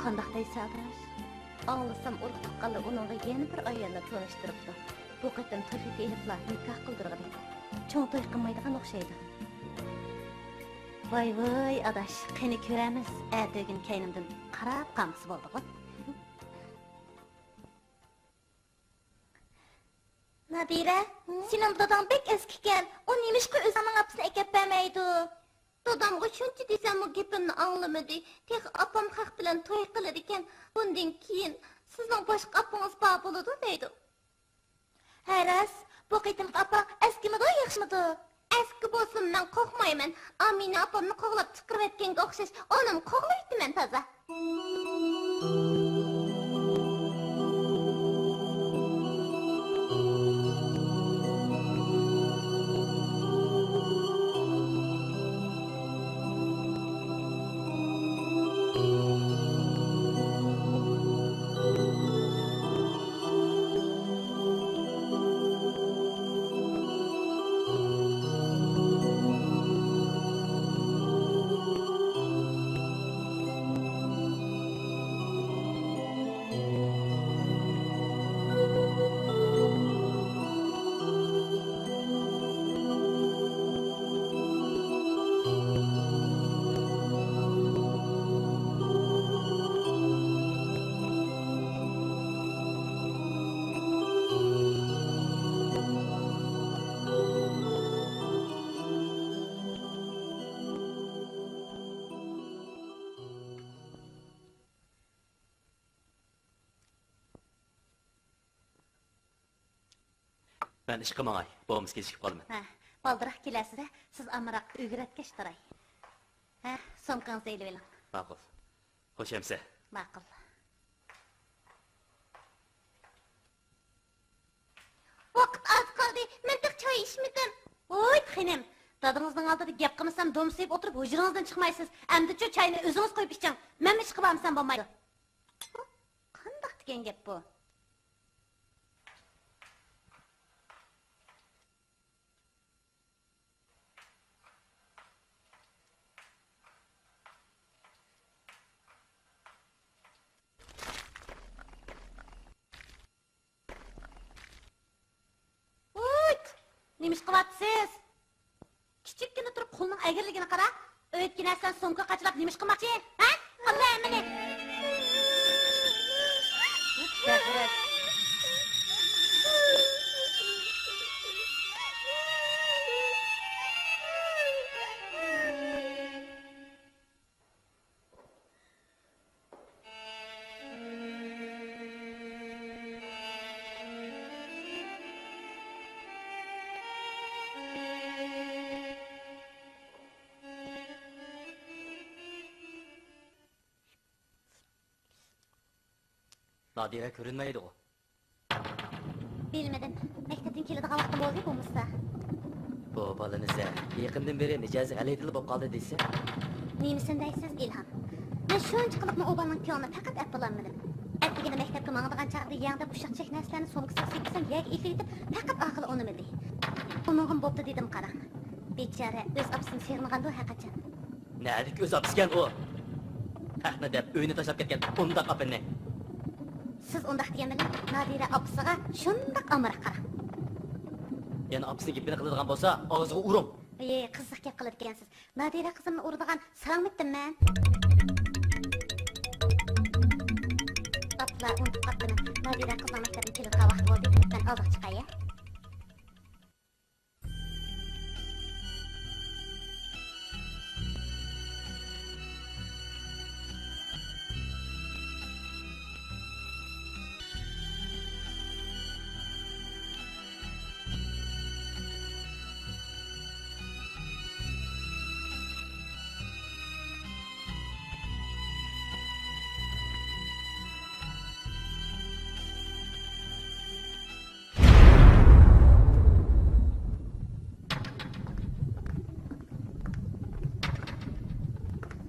قانداق دەيسەن ئاداش؟ ئاڭلىسام ئۇرۇق تۇغقانلار ئۇنىڭغا يەنە بىر ئايالنى تونۇشتۇرۇپتۇ. بۇ قېتىم توي خېتى ئېلىپلا نىكاھ قىلدۇرغىلى. چوڭ توي قىلمايدىغان ئوخشايدۇ. ۋاي ۋاي ئاداش، قېنى كۆرەرمىز، ئەتىگۈن كەينىمدىن قاراپ قالمىسا بولدىغۇ. نادىرە، سېنىڭ داداڭ بەك ئەسكىكەن، ئۇ نېمىشقا ئۆزۈڭنىڭ ئاپىسىنى ئەكەپ بەرمەيدۇ؟ دادامغا شۇنچە دېسەممۇ گېپىمنى ئاڭلىمىدى. تېخى ئاپام خەق بىلەن توي قىلىدىكەن، بۇندىن كېيىن سىزنىڭ باشقا ئاپىڭىز بار بولىدۇ دەيدۇ. ھە راست، بۇ قېتىمقى ئاپاڭ ئەسكىمىدۇ، ياخشىمىدۇ؟ ئەسكى بولسىمۇ مەن قورقمايمەن. ئامىنە ئاپامنى قوغلاپ چىقىرىۋەتكەنگە ئوخشاش، ئۇنىمۇ قوغلاۋېتىمەن تازا. مەن ئىشقا ماڭاي، بولمىسا كېچىكىپ قالىمەن. ھە، بالدۇرراق كېلەرسىز-دە، سىز ئامراق ئۆگرەتكەچ تۇراي. ھە، سومكىڭىزنى ئېلىۋېلىڭ. ماقۇل. خوش ئەمىسە. ماقۇل. ۋاقىت ئاز قالدى، مەن تېخى چاي ئىچمىدىم. ۋوي خېنىم، دادىڭىزنىڭ ئالدىدا گەپ قىلمىسام دومسىيىپ ئولتۇرۇپ ھۇجرىڭىزدىن چىقمايسىز. ئەمدىچۇ چاينى ئۆزىڭىز قۇيۇپ ئىچىڭ. مەنمۇ ئىشقا بارمىسام بولمايدۇ. بۇ قانداق دېگەن گەپ بۇ؟ ۋوي! نېمە ئىش قىلىۋاتىسىز؟ كىچىككىنە تۇرۇپ قولنىڭ ئەگرىلىكىنى قارا. ئۆيدىكى نەرسىلەرنى سومكىغا قاچىلاپ نېمە ئىش قىلماقچى؟ ھە؟ ئاللا ھەممىنى! نادىرە كۆرۈنمەيدىغۇ. بىلمىدىم. مەكتەپتىن كېلىدىغان ۋاقتىم بولدى بولمىسا. بۇ بالىنى سەن يېقىندىن بېرى مىجەزى غەلىتىلا بولۇپ قالدى دېسە. نېمىسىنى دەيسىز، ئىلھام؟ مەن شۇنچە قىلىپمۇ ئۇ بالىنىڭ كۆڭلىنى پەقەت ئەپ بولالمىدىم. ئەتىگىنى مەكتەپكە ماڭىدىغان چاغدا يەڭدەپ ئۇششاق چەك نەرسىلەرنى سومكىسىغا سېلىپ كىرسەم، يەرگە ئېتىلىۋېتىپ، پەقەت ئاقىلى ئۇنىمىدى. ئۇنىڭغىمۇ بوپتۇ دېدىم، قاراڭ. بىچارە ئۆز ئاپىسىنى سېغىنغاندۇ ھەقىچان. نەدىكى ئۆز ئاپىسىكەن ئۇ؟ ھەقنى دەپ ئۆينى تاشلاپ كەتكەن ئۇنداق ئاپىنى. سىز ئۇنداق دېگەن بىلەن نادىرە ئاپىسىغا شۇنداق ئامراق قاراڭ. يەنە ئاپىسىنىڭ گېپىنى قىلىدىغان بولسا ئاغزىغا ئۇرۇڭ. ئەي، قىزىق گەپ قىلىدىكەنسىز. نادىرە قىزىمنى ئۇرىدىغان ساراڭمىتتىم مەن؟ ئاپلا، ئۇنتۇپ قاپتىمەن. نادىرە قىزنىڭ مەكتەپتىن كېلىدىغان ۋاقتى بولدى. مەن ئالدىغا چىقاي، ھە؟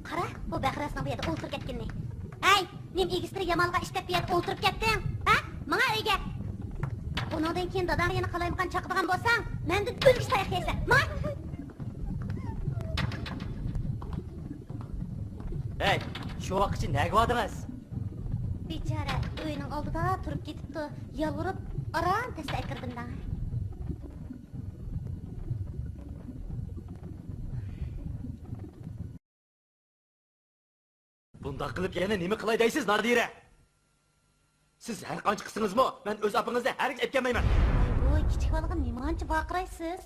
قارا، بۇ بەخرەسنىڭ بۇ يەردە ئولتۇرۇپ كەتكىنىنى. ھەي، نېمە ئېگىزتىرى يامانلىققا ئىشتەپ بۇ يەردە ئولتۇرۇپ كەتتىڭ؟ ھە؟ ماڭا ئۆيگە. بۇنىڭدىن كېيىن داداڭغا يەنە قالايمىقان چاقىدىغان بولساڭ، مەندىن ئۆلگۈچە تاياق يەيسەن. ماڭا! ھەي، شۇ ۋاقىتقىچە نەگە باردىڭىز؟ بىچارە ئۆينىڭ ئالدىدا تۇرۇپ كېتىپتۇ. يالۋۇرۇپ، ئاران تەستە ئەكىردىم دەڭ. بۇنداق قىلىپ يەنە نېمە قىلاي دەيسىز، نادىرە؟ سىز ھەر قانچە قىلسىڭىزمۇ، مەن ئۆز ئاپىڭىزنى ھەرگىز ئەپكەلمەيمەن. ۋاي، ۋاي، كىچىك بالىغا نېمانچە ۋارقىرايسىز؟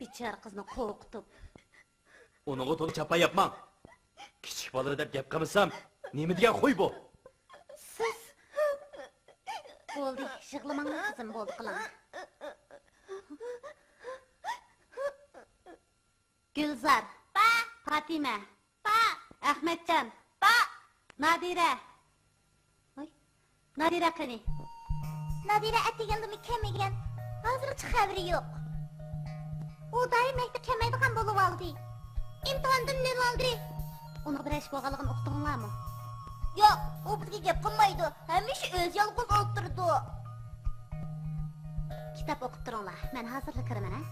بىچارە قىزنى قورقۇتۇپ. ئۇنىڭغا تولا چاپا ياپماڭ. كىچىك بالا دەپ گەپ قىلمىسام، نېمە دېگەن خۇي بۇ؟ سىز. بولدى، يىغلىماڭلار قىزىم، بولدى قىلىڭ. گۈلزار. با. پاتىمە. با. ئەخمەتجان. با. نادىرە. ۋاي، نادىرە قېنى؟ نادىرە ئەتىگەندىمۇ كەلمىگەن. ھازىرغىچە خەۋىرى يوق. ئۇ دائىم مەكتەپكە كەلمەيدىغان بولۇۋالدى. ئىمتىھاندىن نۆل ئالدى. ئۇنىڭ بىرەر ئىش بولغانلىقىنى ئۇقتۇڭلارمۇ؟ ياق، ئۇ بىزگە گەپ قىلمايدۇ. ھەمىشە ئۆزى يالغۇز ئولتۇرىدۇ. كىتاب ئوقۇپ تۇرۇڭلار. مەن ھازىرلا كىرىمەن، ھە؟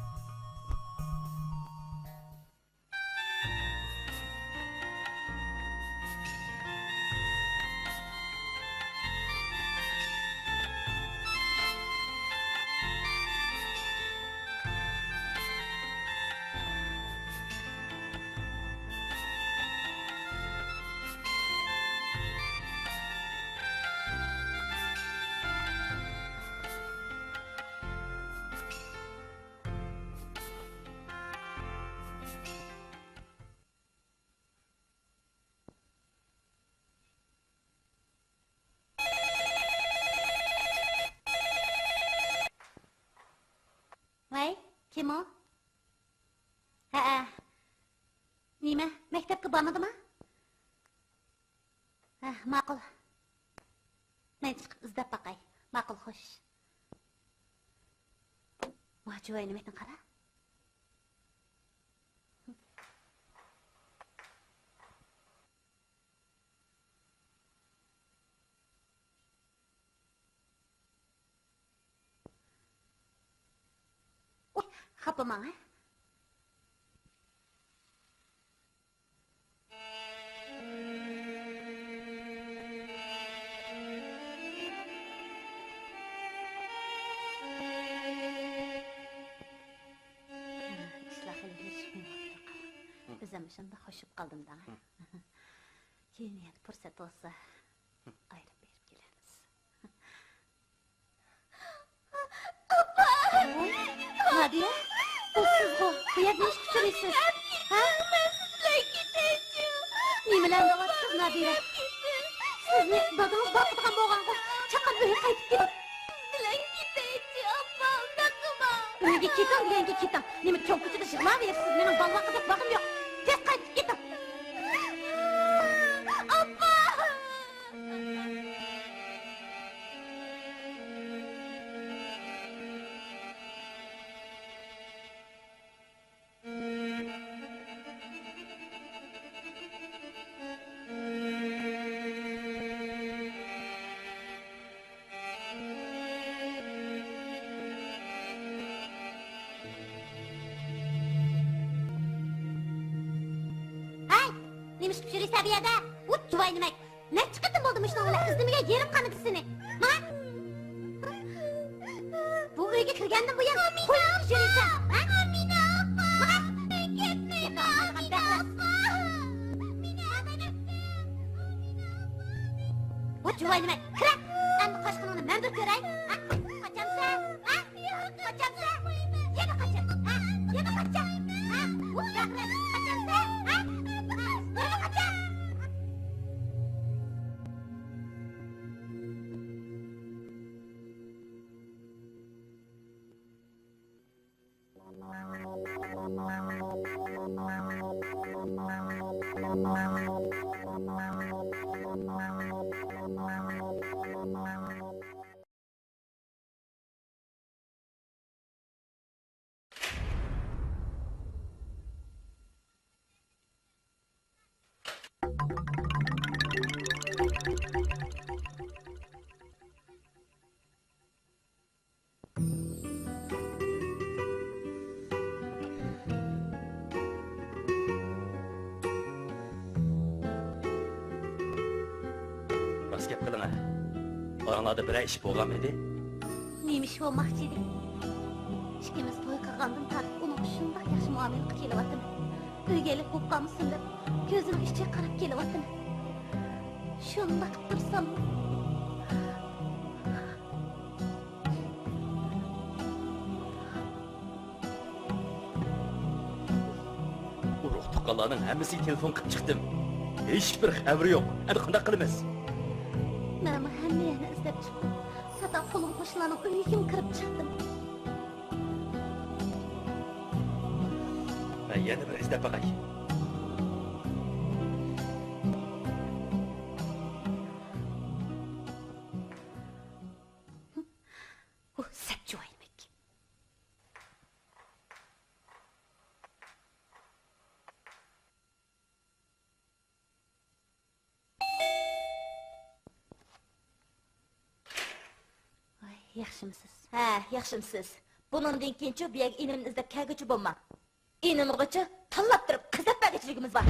كىم ئۇ؟ ھەئە. نېمە، مەكتەپكە بارمىدىما؟ ھە، ماقۇل. مەن چىقىپ ئىزدەپ باقاي. ماقۇل، خوش. ۋاھ، جۇۋاينىمەكنى قارا. ئۇي، خاپا ماڭا. ئىشلار خېلى يۈرۈشۈپ مېڭىۋاتىدۇ. ئۆزۈم شۇنداق خوش بولۇپ قالدىم دەڭ. كېيىن يەنە پۇرسەت بولسا، ئايرىم بېرىپ كېلەرمىز. ئاپا! نادىرە، بۇ سىزغۇ؟ بۇ يەردە نېمە ئىش پىشۇرىسىز؟ ھە؟ نېمىلەرنى دەۋاتىسىز، نادىرە؟ سىزنى دادىڭىز باقىدىغان بولغانغۇ؟ چاققان ئۆيگە قايتىپ كېتىڭ. بىلەن كېتەيچى، ئاپا، ئۇنداق قىلما. ئۆيگە كېتىڭ دېگەنگە كېتىڭ. نېمە چوڭ كوچىدا يىغلاۋېرىپسىز؟ مېنىڭ بالىلار قىزىق ۋاقتىم يوق. تېز قايتىپ كېتىڭ. ئاپا! ھەي! نېمە ئىش قىلىپ يۈرىسەن بۇ يەردە؟ ۋۇ جۇۋاينىمەك! نەچچە قېتىم بولدى مۇشۇنىڭ بىلەن ئىزدىمىگە يېرىم قانىدى سېنى. ماڭا! بۇ ئۆيگە كىرگەندىن بۇيان قوي يۈرىسەن، ھە؟ ئامىنە ئاپا! ماڭا! مەن كەتمەيمەن، ئامىنە ئاپا! مېنى ئەمدى ۋۇ جۇۋاينىمەك! كىرە! ئەمدى قاچقىنىڭنى مەن بىر كۆرەي! ھە؟ قاچامسەن؟ ھە؟ قاچامسەن؟ يەنە قاچا! ھە؟ يەنە قاچا! ھە؟ ۋۇ بەقرەت! قاچامسەن؟ ھە؟ يەنە قاچا! راست گەپ قىلىڭە. ئاراڭلاردا بىرەر ئىش بولغانمىدى؟ نېمە ئىش بولماقچى ئىدى؟ ئىككىمىز توي قىلغاندىن تارتىپ ئۇنىڭغا شۇنداق ياخشى مۇئامىلە قىلىپ كېلىۋاتىمەن. ئۆگەنلىك بولۇپ قالمىسۇن دەپ، كۆزىنىڭ ئىچىگە قاراپ كېلىۋاتىمەن. شۇنداق قىلىپ تۇرساممۇ، ئۇرۇق-تۇغقانلارنىڭ ھەممىسىگە تېلېفون قىلىپ چىقتىم. ھېچبىر خەۋىرى يوق. ئەمدى قانداق قىلىمىز؟ مەنمۇ ھەممە يەرنى ئىزدەپ چىقتىم. ھەتتا قولۇم-قوشنىلارنىڭ ئۆيىگىمۇ كىرىپ چىقتىم. مەن يەنە بىر ئىزدەپ باقاي. ھۇ، سەت جۇۋاينىمەك. ۋاي، ياخشىمسىز؟ ھە، ياخشىمسىز؟ بۇنىڭدىن كېيىنچۇ بۇ يەرگە ئىنىمنى ئىزدەپ كەلگۈچى بولماڭ. ئىنىمغىچۇ تاللاپ تۇرۇپ قىزىپ بەرگۈچىلىكىمىز بار.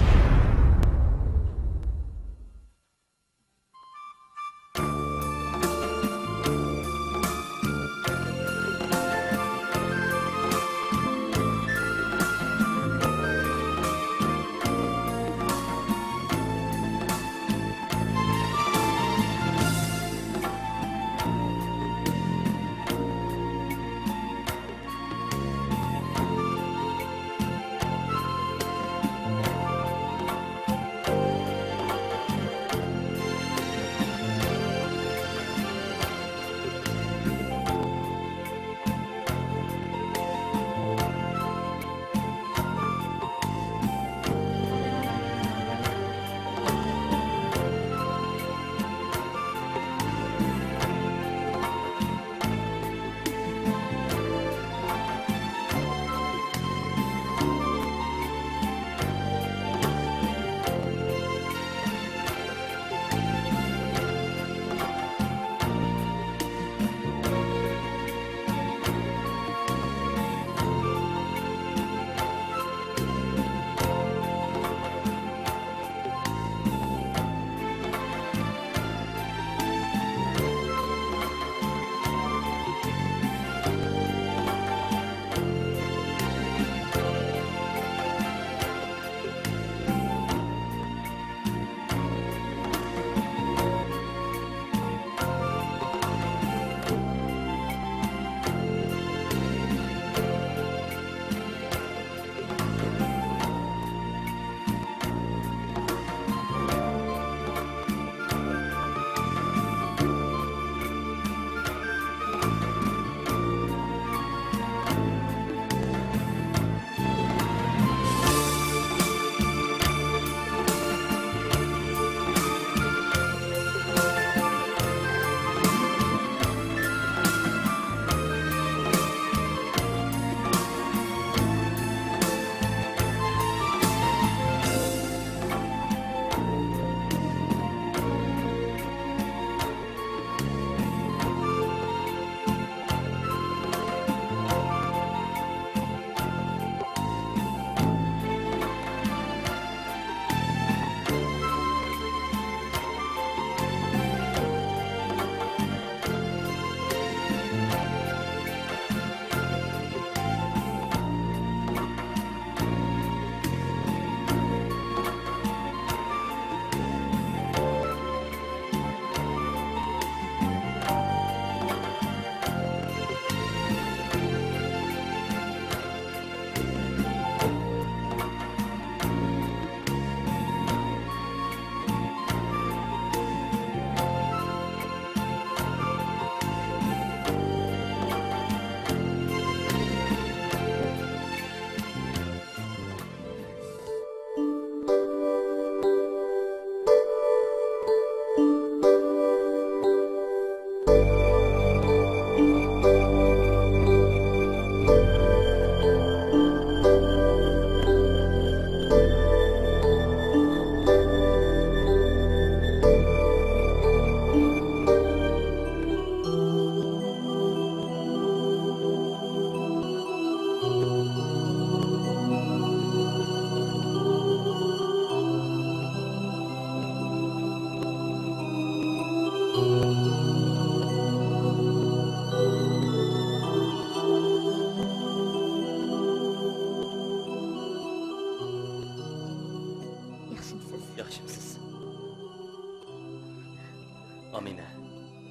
ئامىنە،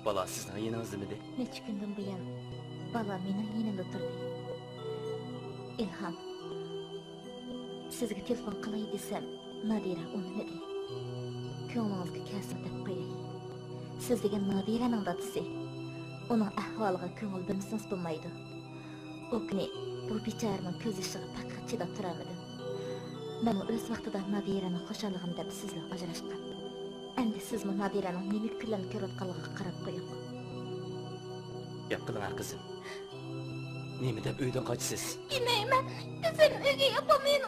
بالا سىزنىڭ يېنىڭىزدىمىدى؟ نەچچە كۈندىن بۇيان بالا مېنىڭ يېنىمدا تۇردى. ئىلھام، سىزگە تېلېفون قىلاي دېسەم، نادىرە ئۇنىمىدى. كۆڭلىڭىزگە كەلسۇن دەپ قوياي. سىز دېگەن نادىرەنىڭ دادىسى. ئۇنىڭ ئەھۋالىغا كۆڭۈل بۆلمىسىڭىز بولمايدۇ. ئۇ كۈنى بۇ بىچارىنىڭ كۆز يېشىغا پەقەت چىداپ تۇرالمىدىم. مەنمۇ ئۆز ۋاقتىدا نادىرەنىڭ خۇشاللىقىنى دەپ سىز بىلەن ئاجراشقان. ئەمدى سىزمۇ نادىرەنىڭ نېمە كۈنلەرنى كۆرۈۋاتقانلىقىغا قاراپ قويۇڭ. گەپ قىلىڭ، قىزىم. نېمە دەپ ئۆيدىن قاچىسىز؟ دېمەيمەن، قىزىم ئۆيگە ياپالمايدۇ.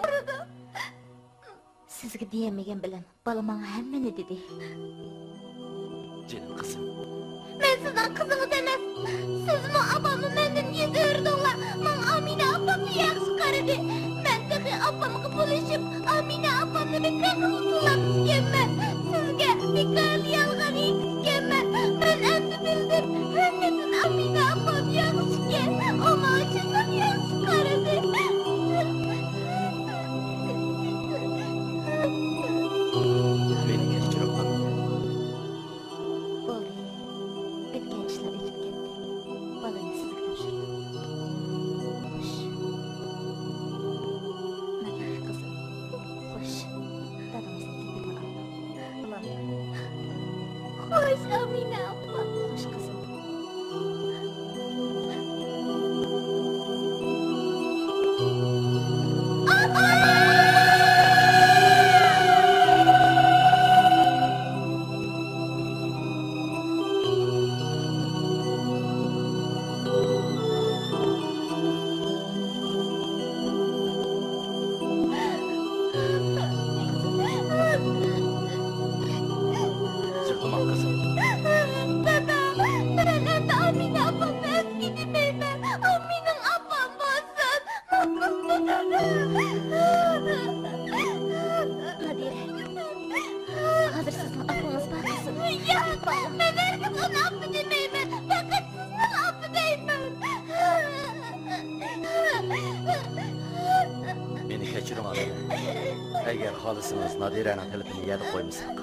سىزگە دېيەلمىگەن بىلەن بالا ماڭا ھەممىنى دېدى. جېنىم قىزىم. مەن سىزنىڭ قىزىڭىز ئەمەس. سىزمۇ، ئاپاممۇ مەندىن يۈزۈۋېرىدىڭلار. ماڭا ئامىنە ئاپاممۇ ياخشى قارىدى. مەن تېخى ئاپامغا بولۇشۇپ، ئامىنە ئاپامنى بىكار قىلىپ تۇرغان ئىكەنمەن. سىزگە بىكارلا يالغان ئېيتىپتىكەنمەن. مەن ئەمدى بىلدىم، ھەقىقەتەن ئامىنە ئاپام ياخشىكەن. ئۇ ماڭا شۇنداق ياخشى قارىدى. مېنى كەچۈرۈڭ، ئامىنە. بولدى. ئۆتكەن ئىشلار ئۆتۈپ كەتتى. بالامنى سىزگە تاپشۇردۇم. خوش. مانا، قىزىم. خوش. دادىڭىزنىڭ گېپىنى ئاڭلاڭ. خوش، ئامىنە ئاپا. خوش، قىزىم. يىغلىما، قىزىم. دادا، مەن ئەمدى ئامىنە ئاپامنى ئەسكى دېمەيمەن. ئۇ مېنىڭ ئاپام بولسۇن. نادىرە، ھازىر سىزنىڭ ئاپىڭىز بار، قىزىم. ياق، مەن ھەرگىز ئۇنى ئاپا دېمەيمەن. پەقەت سىزنىلا ئاپا دەيمەن. مېنى كەچۈرۈڭ، ئانا. ئەگەر خالىسىڭىز، نادىرەنىڭ تەلىپىنى يەردە قويمىساق.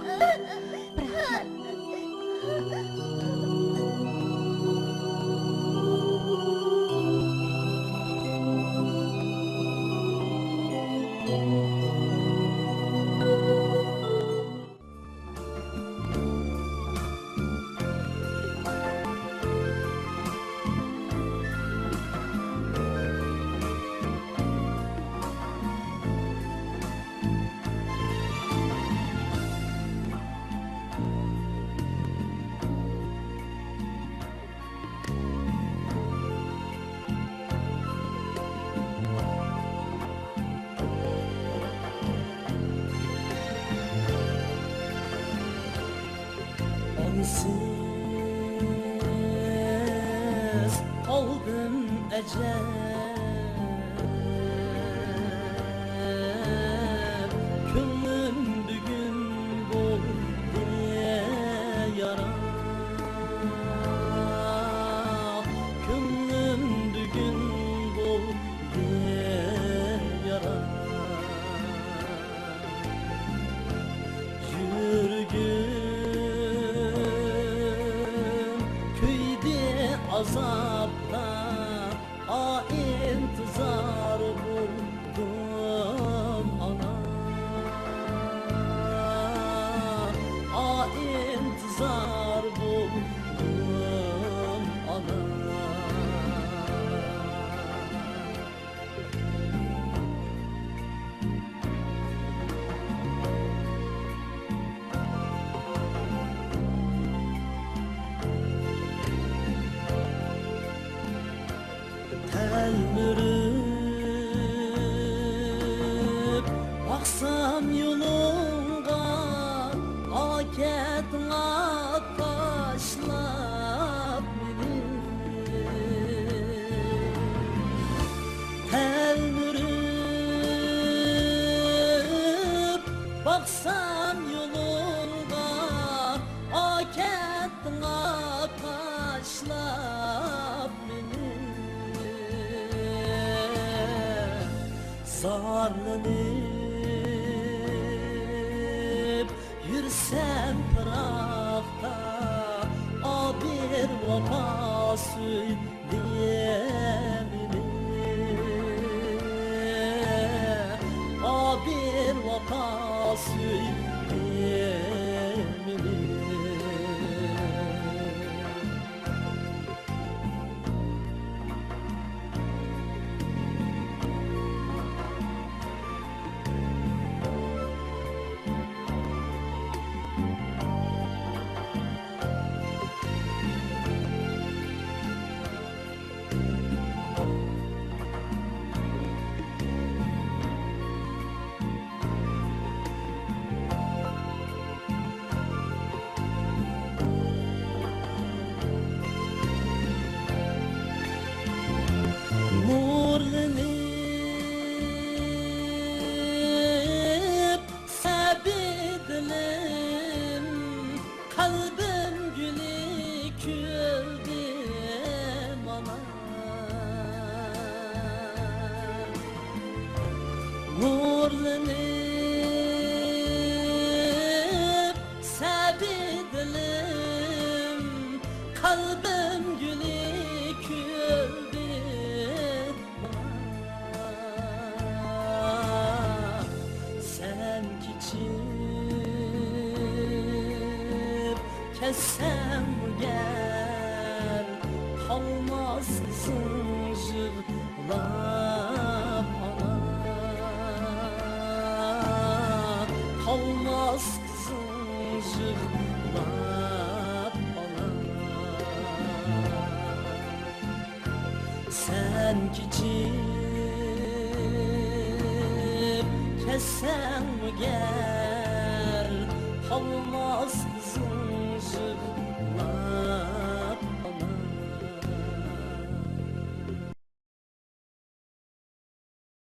بىراق مەن ئانىسىز قالدىم ئەجەب، كۆڭلۈم بۈگۈن بولدى يارا، كۆڭلۈم بۈگۈن بولدى يارا. يۈرىكىم كۆيدى ئازابتا، ئا ئىنتىزار بولدۇم ئانا، ئا ئىنتىزار بولدۇم ئانا. تەلمۈرۈپ باقسام يولۇڭغا، ئاكەتتىڭ تاشلاپ مېنى. تەلمۈرۈپ باقسام يولۇڭغا، ئاكەتتىڭ تاشلاپ مېنى. زارلىنىپ يۈرسەم پىراقتا، قەلبىم گۈلى كۈلدى مانا. نۇرلىنىپ سەبىي دىلىم، قەلبىم گۈلى كۈلدى. سەن كېچىپ كەتسەڭمۇ گەر، قالماس ئىزىڭ يىغلاپ ئانا، قالماس ئىزىڭ يىغلاپ ئانا. سەن كېچىپ كەتسەڭمۇ گەر، قالماس ئىزىڭ يىغلاپ